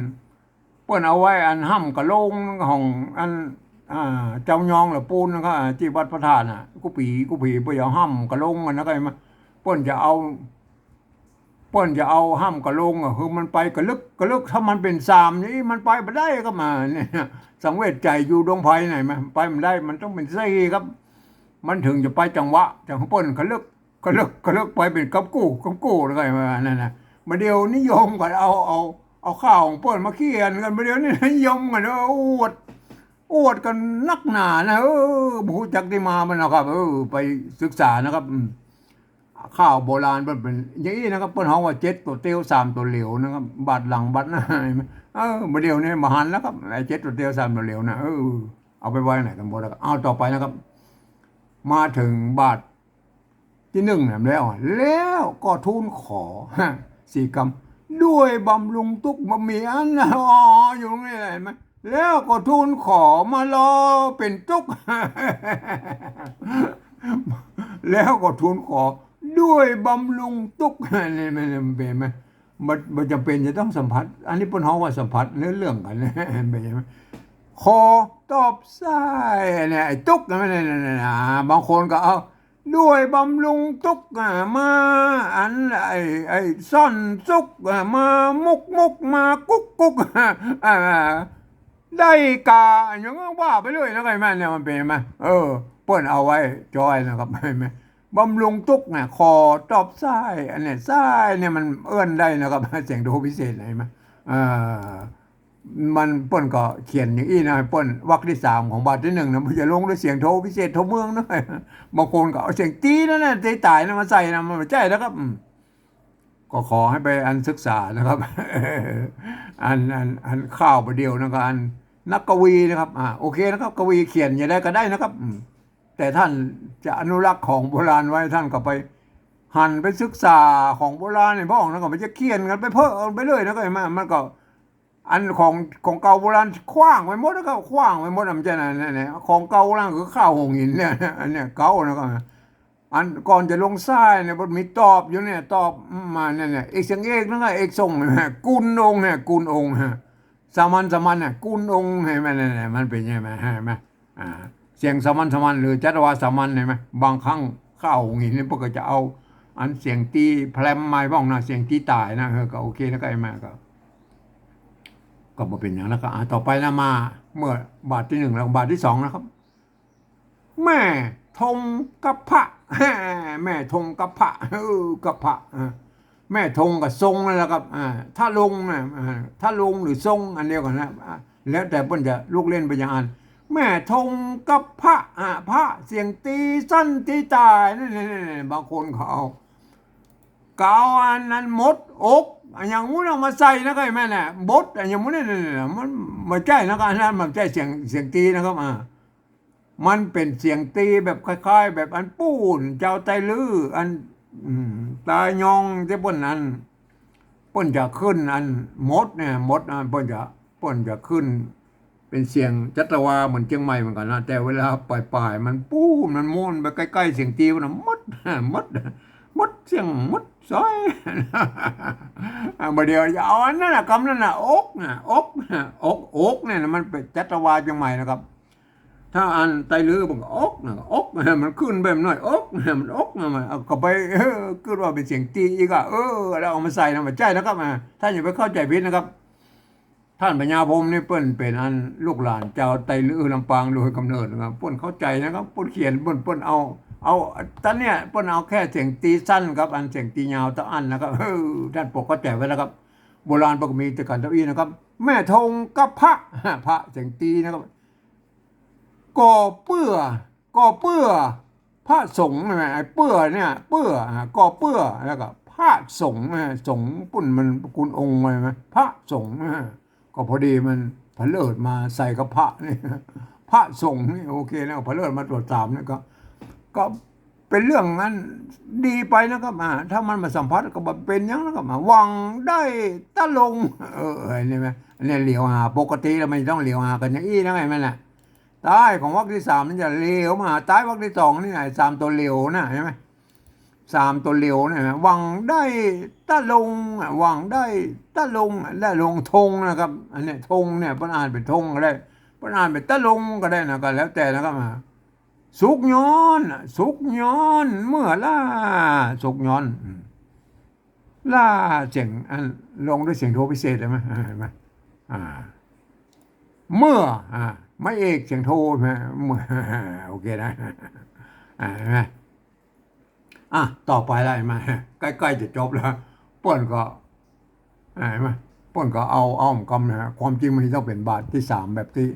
เปิ้นเอาไว้อันฮ่ำกะโลงของอัน อ่า เจ้ายองละปูนนะ ก็ตี้วัดพระธาตุน่ะ กู้ปี๋ กู้ปี๋ เปิ้นเอาฮ่ำกะโลงกันนะ ก็หมายมา เปิ้นจะเอา เปิ้นจะเอาฮ่ำกะโลงอะ คือมันไปกะลึกกะลึก ถ้ามันเป๋นสามนี่มันไปบ่ได้ ก็มาเนี่ย สังเวชใจ๋อยู่ดงไพรไหนมา ไปบ่ได้ มันต้องเป๋นสี่ครับ มันเถิงจะไปจังหวะ จังเปิ้นกะลึกกะลึกกะลึก ไปเป๋นกำกู้กำกู้ แล้วก็มานั่นน่ะ บ่าเดี่ยวนี้โยมก็เอา เอา เอาข้าวของเปิ้นมาเขียนกั๋น บ่าเดี่ยวนี้นิยมกั๋น เออ อวด อวดกั๋นนักหนานะ เออ บ่ฮู้จักตี้มามันนะครับ เออ ไปศึกษานะครับ อืม ข้าวโบราณเปิ้นเป๋นอย่างอี้นะครับ เปิ้นฮ้องว่าเจ็ดตั๋วเตียวสามตั๋วเหลียวนะครับ บาดหลังบาดหน้า เออ บ่าเดี่ยวนี้บ่หันแล้วครับ ไอ้เจ็ดตั๋วเตียวสามตั๋วเหลียวนะ เออ เอาไปไว้ไหนกั๋นหมดแล้ว เอาต่อไปนะครับ มาเถิงบาทตี้นึ่งนะ แล้ว แล้วก็ทูลขอ สี่กำ ด้วยบำรุงตุ๊กข์บ่มีอัน อ๋อ อยู่ตรงนี้แหละ เห็นไหม แล้วก็ทูลขอมารอเป๋นตุ๊กข์ แล้วก็ทูลขอ ด้วยบำรุงตุ๊ก นี่มันเป็นไหม บ่ บ่จำเป็นจะต้องสัมผัส อันนี้เปิ้นฮ้องว่าสัมผัสเรื่อง เรื่องกั๋น เป็นไหม ขอตอบใส่เนี่ย ไอ้ตุ๊กนะ เนี่ย เนี่ย เนี่ย อ่า บางคนก็เอา ด้วยบำรุงตุ๊ก อ่า มา อัน ไอ้ ไอ้ซ่อนสุข อ่า มามุกมุก มากุ๊กกุ๊ก อ่า ได้กา อย่างนั้นว่าไปเรื่อยนะ ใช่ไหมเนี่ย มันเป็นไหม เออ เปิ้นเอาไว้จ้อยนะครับ ใช่ไหม บำรุงตุ๊กเนี่ย ขอตอบใส่ อันเนี้ย ใส่เนี่ยมันเอื้อนได้นะครับ เสียงโทพิเศษ เห็นไหม เอ่อ มันเปิ้นก็เขียนอย่างอี้นะ เปิ้นวรรคที่สามของบาทตี้นึ่งนะ มันจะลงด้วยเสียงโทพิเศษโทเมืองนะ บางคนก็เอาเสียงตี๋นั่นน่ะ ตี๋ต๋ายนั่นมาใส่นะ มันบ่ใจ้นะครับ อืม ก็ขอให้ไปอันศึกษานะครับ อัน อัน อันข้าวประเดี๋ยวนะ ก็อันนักกวีนะครับ อ่า โอเคนะครับ กวีเขียนอย่างใดก็ได้นะครับ อืม แต่ท่านจะอนุรักษ์ของโบราณไว้ ท่านก็ไปหันไปศึกษาของโบราณนี่พ่องนะ ก็มันจะเขียนกั๋นไปเพ้อไปเรื่อยนะ ก็เห็นไหม มันก็ อันของ ของเก่าโบราณขว้างไปหมดแล้ว ก็ขว้างไปหมด มันจะนั่นเนี่ย ของเก่าโบราณคือข้าวหุงหินเนี่ย อันเนี้ยเก่านะ ก็ อันก่อนจะลงใส่เนี่ย มันมีตอบอยู่เนี่ย ตอบมาเนี่ย เนี่ย เอกเสียงเอกนั่นก็เอกส่งเนี่ย กุนองค์เนี่ย กุนองค์ ฮะ สามัญ สามัญเนี่ย กุนองค์ เห็นไหม เนี่ย เนี่ย มันเป็นยังไง เห็นไหม อ่า เสียงสามัญ สามัญ หรือจัตวาสามัญ เห็นไหม บางครั้งข้าวหุงหินนี่เปิ้นก็จะเอา อันเสียงตี๋แพรมมาพ่องนะ เสียงตี๋ต๋ายนะ เออ ก็โอเคนะ ก็ไอ้มาก็ ก็บ่เป็นหยังนะ ก็ อ่า ต่อไปนะ มา เมื่อบาทตี้นึ่งแล้ว บาทตี้สองนะครับ แม่ทงกะพะ แม่ทงกะพะ เออ กะพะ อ่า แม่ทงกับทรงนั่นแหละครับ อ่า ทะลงนะ อ่า ทะลงหรือทรงอันเดียวกั๋นนะ อ่า แล้วแต่เปิ้นจะลูกเล่นไปอย่างอัน แม่ทงกะพะ อ่า พะ เสียงตี๋สั้นตี๋ต๋าย นี่ นี่ นี่ นี่ บางคนเขาเอา ก็เอาอันนั้นมดอก อันอย่างงู้นเอามาใส่นะ ก็เห็นไหมเนี่ย บด อันอย่างงู้นเนี่ย เนี่ย เนี่ย มันบ่ใจ้นะ ก็อันนั้นมันบ่ใจ้เสียง เสียงตี๋นะครับ อ่า มันเป๋นเสียงตี๋แบบคล้ายๆ แบบอันปู๊น จาวไตลื้อ อัน อืม ตายองตี้เปิ้นอัน เปิ้นจะขึ้นอันมดเนี่ย มด อ่า เปิ้นจะ เปิ้นจะขึ้นเป๋นเสียงจัตวาเหมือนเจียงใหม่เหมือนกั๋นนะ แต่เวลาปลายๆ มันปู๊น มันม้วนไปใก้ๆ เสียงตี๋มันนะ มด มด มดเสียง มดสอย อ่า บ่าเดี่ยวจะเอาอันนั้นน่ะ กำนั้นน่ะ อกน่ะ อกน่ะ อก อกเนี่ยนะ มันเป๋นจัตวาเจียงใหม่นะครับ ถ้าอันไตลื้อมันก็อกน่ะ อก มันขึ้นแบบน้อย อก มันอกน่ะ มันเอาเข้าไป เออ กึ๊ดว่าเป๋นเสียงตี๋อีกอะ เออ แล้วเอามาใส่นะ บ่ใจ้นะครับ อ่า ท่านอย่าไปเข้าใจ๋ผิดนะครับ ท่านพญาพรหมนี่เปิ้นเป๋นอันลูกหลานจาวไตลื้อลำปางโดยกำเนิดนะครับ เปิ้นเข้าใจ๋นะครับ เปิ้นเขียน เปิ้น เปิ้นเอา เอา ต๋อนเนี้ย เปิ้นเอาแค่เสียงตี๋สั้นกับอันเสียงตี๋ยาวเต้าอั้นนะครับ เออ ท่านโปรดเข้าใจ๋ไว้นะครับ โบราณเปิ้นก็มีแต่กั๋นเต้าอี้นะครับ แม่ทงกะพะ พะเสียงตี๋นะครับ ก่อเปื้อ ก่อเปื้อ พระสงฆ์ใช่ไหม ไอ้เปื้อเนี่ย เปื้อ อ่า ก่อเปื้อ แล้วก็พระสงฆ์นะ สงฆ์ปุ้นมันกุนองค์ใช่ไหม พระสงฆ์นะ ก็พอดีมันผะเลิดมาใส่กับพระนี่ พระสงฆ์นี่โอเคนะ ผะเลิดมาตรวจสอบนี่ก็ ก็เป๋นเรื่องอันดีไปนะครับ อ่า ถ้ามันมาสัมผัสก็บ่เป๋นหยังนะครับ อ่า หวังได้ตะลง เออ เห็นไหม อันนี้เหลียวหา ปกติแล้วมันต้องเหลียวหากั๋นอย่างอี้นะ ไงมันน่ะ ใต้ของวรรคตี้สามนี่จะเหลียวมาหาใต้วรรคตี้สองนี่ ไอ้สามตั๋วเหลียวน่ะ เห็นไหม สามตั๋วเหลียวเนี่ยนะ หวังได้ตะลงอ่ะ หวังได้ตะลงอ่ะ ได้ลงทงนะครับ อันเนี้ยทงเนี่ย เปิ้นอ่านเป๋นทงก็ได้ เปิ้นอ่านเป๋นตะลงก็ได้นะ ก็แล้วแต่นะครับ อ่า สุขย้อนอ่ะ สุขย้อนเมื่อล่า สุขย้อน อืม ล่าเสียง อัน ลงด้วยเสียงโทพิเศษ เห็นไหม อ่า เห็นไหม อ่า เมื่อ อ่า ไม้เอกเสียงโท เห็นไหม เมื่อ โอเคนะ อ่า เห็นไหม อ่ะ ต่อไปแล้ว เห็นไหม ใก้ๆ จะจบแล้ว เปิ้นก็ อ่า เห็นไหม เปิ้นก็เอา เอากำนะฮะ ความจริงมันต้องเป๋นบาทตี้สามแบบตี้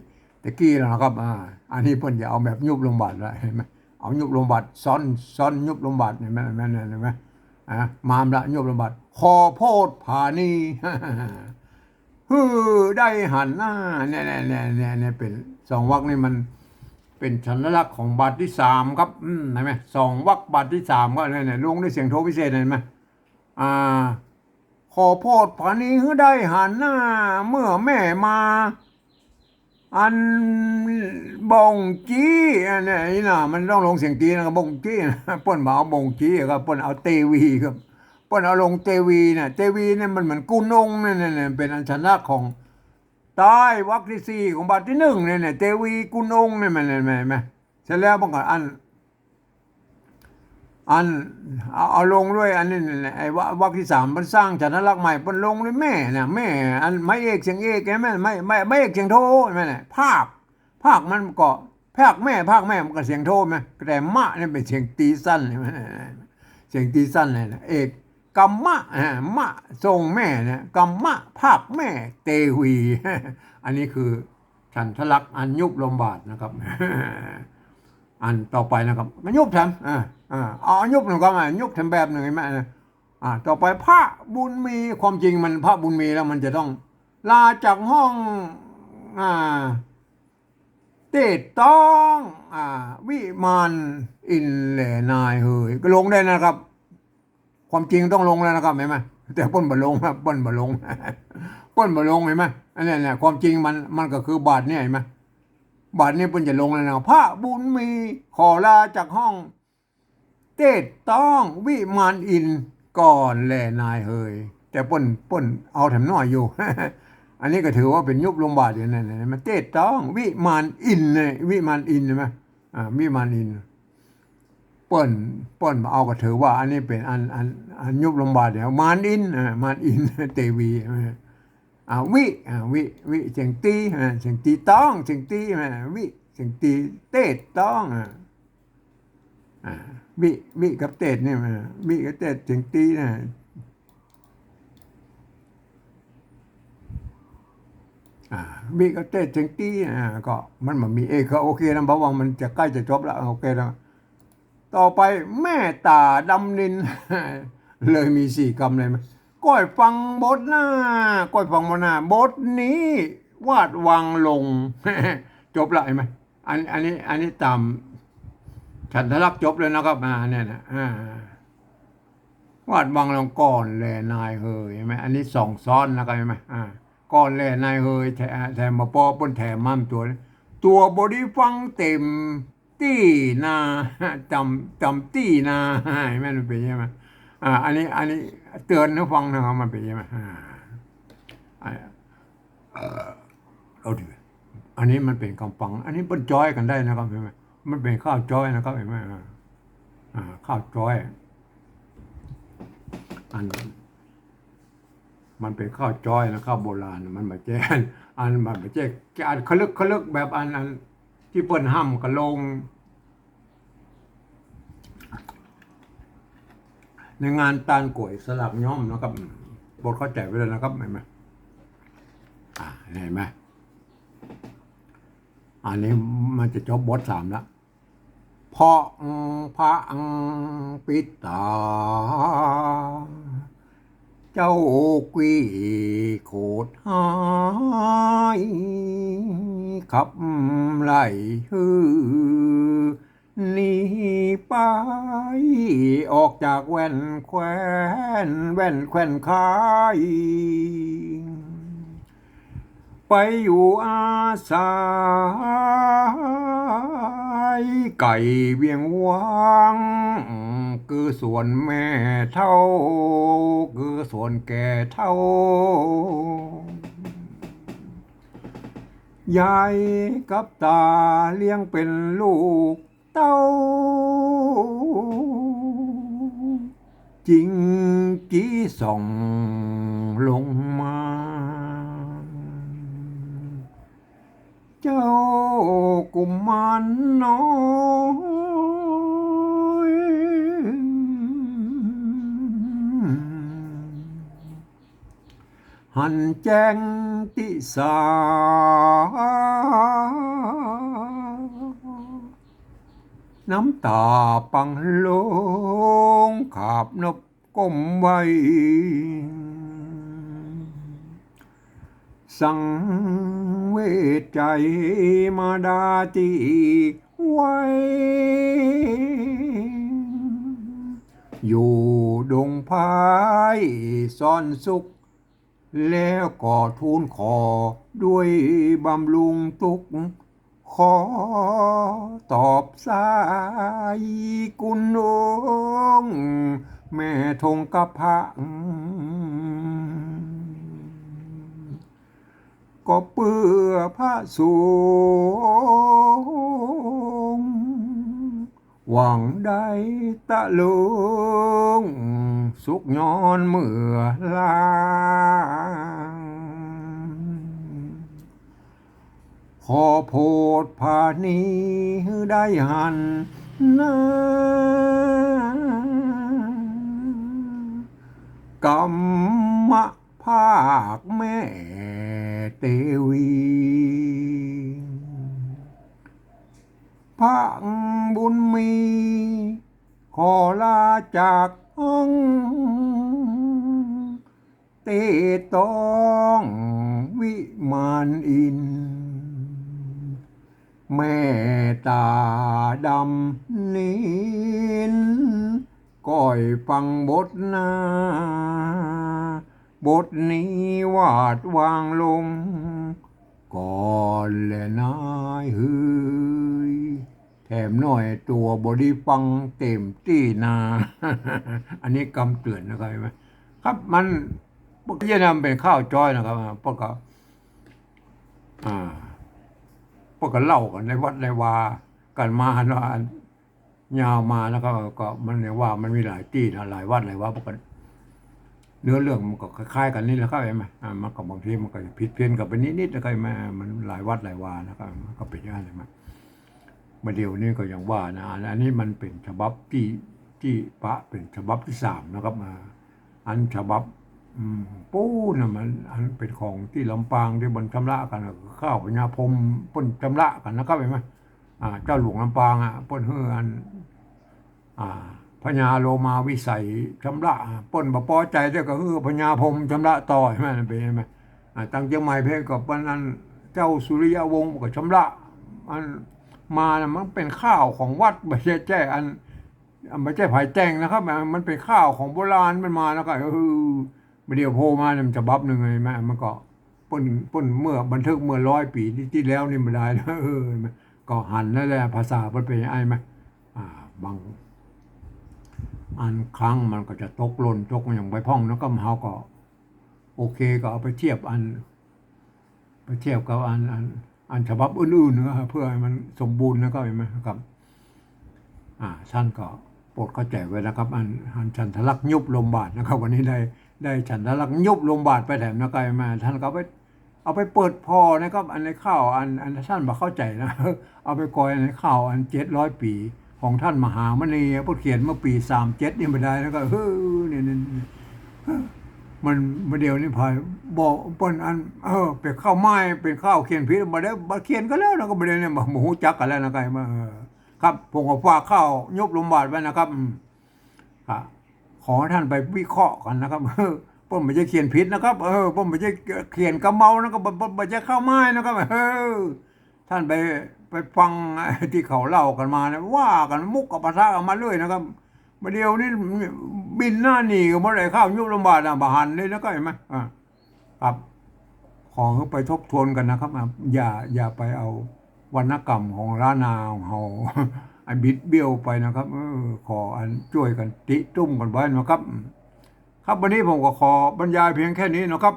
ตะกี้แล้วนะครับ อ่า อันนี้เปิ้นจะเอาแบบยุบลงบาทแล้ว เห็นไหม เอายุบลงบาท ซ้อน ซ้อนยุบลงบาท เห็นไหม เห็นไหม เห็นไหม อ่ะ มามละ ยุบลงบาท ขอโพธิผานี หื้อได้หันหน้า เนี่ย เนี่ย เนี่ย เนี่ย เนี่ย เป๋นสองวรรคนี่มันเป๋นสัญลักษณ์ของบาทตี้สามครับ อืม เห็นไหม สองวรรคบาทตี้สามก็เนี่ย เนี่ย ลงด้วยเสียงโทพิเศษ เห็นไหม อ่า ขอโพธิผานีหื้อได้หันหน้า เมื่อแม่มา อันบ่งจี้ อันนี้นะ มันต้องลงเสียงตี้นะ บ่งจี้นะ เปิ้นบ่เอาบ่งจี้ครับ เปิ้นเอาเตวีครับ เปิ้นเอาลงเตวีนะ เตวีเนี่ยมันเหมือนกุนองค์เนี่ย เนี่ย เนี่ย เป๋นอัญชลักษณ์ของใต้ วรรคตี้สี่ของบาทตี้นึ่งเนี่ย เนี่ย เตวีกุนองค์เนี่ย มัน เนี่ย แม่น แม่น เสร็จแล้วมันก็อัน อัน เอา เอาลงด้วย อันนี้ เนี่ย ไอ้วรรค วรรคตี้สาม เปิ้นสร้างฉันทลักษณ์ใหม่ เปิ้นลงด้วยแม่นะ แม่ อันไม้เอกเสียงเอก เห็นไหม ไม้ ไม้ ไม้เอกเสียงโท เห็นไหมเนี่ย ภาค ภาคมันก็ ภาคแม่ ภาคแม่มันก็เสียงโทไหม แต่มะเนี่ยเป๋นเสียงตี้สั้น เห็นไหม เสียงตี้สั้นเลยนะ เอก กมะ อ่า มะ ทรงแม่เนี่ย กมะ ภาคแม่ เตวี อันนี้คือฉันทลักษณ์อันยุบลมบาทนะครับ อันต่อไปนะครับ มันยุบแถม อ่า อ่า เอายุบหนึ่งก็มา ยุบแถมแบบหนึ่ง เห็นไหม อ่า ต่อไปพระบุญมี ความจริงมันพระบุญมีแล้วมันจะต้องลาจากห้อง อ่า เตศต้อง อ่า วิมานอินทร์แลนายเหย ก็ลงได้นะครับ ความจริงต้องลงแล้วนะครับ เห็นไหม แต่เปิ้นบ่ลงครับ เปิ้นบ่ลง เปิ้นบ่ลง เห็นไหม อันเนี้ย เนี่ย ความจริงมัน มันก็คือบาทเนี่ย เห็นไหม บาทเนี่ยเปิ้นจะลงแล้วนะ พระบุญมีขอลาจากห้อง เตศต้องวิมานอินทร์ก่อนแลนายเหย แต่เปิ้น เปิ้นเอาแถมน้อยอยู่ อันนี้ก็ถือว่าเป๋นยุบลมบาทอยู่นั่นนะ มันเตศต้องวิมานอินทร์เนี่ย วิมานอินทร์ เห็นไหม อ่า วิมานอินทร์ เปิ้น เปิ้นเอาก็ถือว่าอันนี้เป๋นอัน อัน อันยุบลมบาทเนี่ย มานอินทร์ อ่า มานอินทร์ เตวี อ่า อ่า วิ อ่า วิ วิ เสียงตี้ อ่า เสียงตี้ต้อง เสียงตี้ อ่า วิ เสียงตี้เตศต้อง อ่า อ่า วิ วิกับเตศเนี่ย อ่า วิกับเตศเสียงตี้นะ อ่า วิกับเตศเสียงตี้ อ่า ก็มัน มันมีเอก ก็โอเคนะ เพราะว่ามันจะใก้จะจบแล้ว โอเคนะ ต่อไป แม่ต๋าดำนิน เลยมีสี่กำเลย ก้อยฟังบทหน้า ก้อยฟังบทหน้า บทนี้วาดวางลง จบละ เห็นไหม อัน อันนี้ อันนี้ต๋ามฉันทลักษณ์จบเลยนะครับ อ่า เนี่ยนะ อ่า วาดวางลงก่อนแลนายเหย เห็นไหม อันนี้สองซ้อนนะครับ เห็นไหม อ่า ก่อนแลนายเหย แถ แถมมาปอเปิ้นแถมมาตั๋ว ตั๋วบ่ได้ฟังเต็มตี้นา จ๋ำ จ๋ำตี้นา เห็นไหม มันเป๋นใช่ไหม อ่า อันนี้ อันนี้เตื๋อนหื้อฟังนะครับ มันเป๋นใช่ไหม อ่า อ่า เอ่อ เอาดิ อันนี้มันเป๋นกำฟัง อันนี้เปิ้นจ้อยกั๋นได้นะครับ เห็นไหม มันเป๋นข้าวจ้อยนะครับ เห็นไหม อ่า อ่า ข้าวจ้อย อัน มันเป๋นข้าวจ้อยนะ ข้าวโบราณ มันบ่ใจ้ อัน มันบ่ใจ้ อันขะลึกขะลึกแบบอัน อันตี้เปิ้นฮ่ำกะโลง ในงานตานก๋วยสลากย้อมนะครับ บทเข้าใจ๋ไว้เลยนะครับ เห็นไหม อ่า เห็นไหม อันนี้มันจะจบบทสามละ เพราะพระอังปิดต๋า เจ้ากี้โขดฮ้าย ขับไล่หื้อ หนีไป ออกจากแว่นแคว้น แว่นแคว้นคาย ไปอยู่อาศัยไก๋เวียงวัง คือสวนแม่เฒ่า คือสวนแก่เฒ่า ยายกับต๋าเลี้ยงเป๋นลูกเต้า จิงกี้ส่องลงมา เจ้ากุมารน้อย หันแจ้งติสา น้ำต๋าปังลง ขาบนบก้มไหว้ สังเวชใจ๋มาดาตี้ไหว้ อยู่ดงพายซ่อนสุข แล้วก็ทูลขอด้วยบำรุงทุกข์ ขอตอบสายกุณองค์แม่ธงคพระ ก็เปื้อพระสงฆ์ หวังได้ตะลึงสุขย้อนเมื่อลาง ขอโผดผานีหื้อได้หันหน้า กำมะภาคแม่เตวี พระบุญมี ขอลาจากห้อง เตต้องวิมานอินทร์ แม่ต๋าดำนิน ก้อยฟังบทนา บทนี้วาดวางลง ก่อนแลนายเฮย แถมหน้อยตั๋วบ่ดีฟังเต๋มตี้นา อันนี้กำเตื๋อนนะครับ เห็นไหมครับ มัน เปิ้นก็เยียะนำเป๋นข้าวจ้อยนะครับ เปิ้นก็ อ่า เปิ้นก็เล่ากั๋นในวัดในวากั๋นมาเนาะ อันยาวมานะครับ ก็มันเรียกว่ามันมีหลายตี้นะ หลายวัดหลายวา เปิ้นก็ เนื้อเรื่องมันก็คล้ายๆ กั๋นนี่แหละครับ เห็นไหม อ่า มันก็บางทีมันก็จะผิดเพี้ยนกั๋นไปนิดๆ นะครับ เห็นไหม มันหลายวัดหลายวานะครับ มันก็เป๋นอย่างนั้นแหละ มาเดี๋ยวนี้ก็ยังว่านะ อัน อันนี้มันเป๋นฉบับตี้ ตี้ปะเป๋นฉบับตี้สามนะครับ อ่า อันฉบับ อืม ปู๊นะ มัน อันเป๋นของตี้ลำปางตี้มันชำระกั๋นน่ะ คือข้าวพญาพรหมเปิ้นชำระกั๋นนะครับ เห็นไหม อ่า เจ้าหลวงลำปางอะ เปิ้นหื้ออัน อ่า พญาโลมาวิไสยชำระ อ่า เปิ้นบ่ปอใจ๋เตื้อก็หื้อพญาพรหมชำระต่อ เห็นไหม เป๋น เห็นไหม อ่า ตังเจียงใหม่เพ่นก็เปิ้นอันเจ้าสุริยวงศ์ก็ชำระ อันมาน่ะมันเป๋นข้าวของวัด บ่ใจ้ ใจ้อัน บ่ใจ้ใผแต่งนะครับ มันเป๋นข้าวของโบราณมันมาแล้วก็ เออ มาเดี๋ยวโผล่มาเนี่ยฉบับนึ่ง เห็นไหม มันก็ เปิ้น เปิ้นเมื่อบันทึกเมื่อร้อยปี๋ตี้ ตี้แล้วนี่บ่ได้นะ เออ ก็หันนั่นแหละ ภาษาเปิ้นเป๋นไอ้ไหม อ่า บาง อันครั้งมันก็จะตกหล่นตกอย่างไปพ่องนะ ก็เฮาก็ โอเค ก็เอาไปเทียบอัน ไปเทียบกับอัน อัน อันฉบับอื่นๆ นะครับ เพื่อหื้อมันสมบูรณ์นะครับ เห็นไหมครับ อ่า ต้านก็โปรดเข้าใจ๋ไว้นะครับ อัน อันฉันทลักษณ์ยุบลมบาทนะครับ วันนี้ได้ ได้ฉันทลักษณ์ยุบลมบาทไปแถมนะครับ เห็นไหม ต้านก็เอาไป เอาไปเปิดผ่อนะครับ อันในข้าว อัน อันต้านบ่เข้าใจ๋นะ เอาไปกอยในข้าว อันเจ็ดร้อยปี๋ของต้านมหามณี เปิ้นเขียนเมื่อปี๋สามเจ็ดนี่บ่ได้ แล้วก็ เฮ้อ เนี่ย เนี่ย เนี่ย มัน มาเดี๋ยวนี้ไผบอกเปิ้นอัน เออ เป๋นข้าวไม้ เป๋นข้าวเขียนผิด บ่ได้ บ่เขียนก็แล้วนะ ก็บ่ได้เนี่ย บ่ บ่ฮู้จักกั๋นแล้วนะ ใก้มา เออ ครับ ผมก็ฝากข้าวยุบลมบาทไว้นะครับ อืม ครับ ขอต้านไปวิเคราะห์กั๋นนะครับ เออ เปิ้นบ่ใจ้เขียนผิดนะครับ เออ เปิ้นบ่ใจ้เขียนกำเมานะครับ บ่ บ่ บ่ใจ้ข้าวไม้นะครับ เออ ต้านไป ไปฟังตี้เขาเล่ากั๋นมาเนี่ย ว่ากั๋นมุกกับปะทะกั๋นมาเรื่อยนะครับ มาเดี๋ยวนี้บินหน้าหนีกั๋นหมดเลย ข้าวยุบลมบาทน่ะ บ่หันเลยนะ ใก้มา อ่า ครับ ขอหื้อไปทบทวนกั๋นนะครับ อ่า อย่า อย่าไปเอาวรรณกรรมของล้านนาของเฮา อันบิดเบี้ยวไปนะครับ เออ ขออันจ้วยกั๋นติตุ้มกั๋นไว้นะครับ ครับ วันนี้ผมก็ขอบรรยายเพียงแค่นี้นะครับ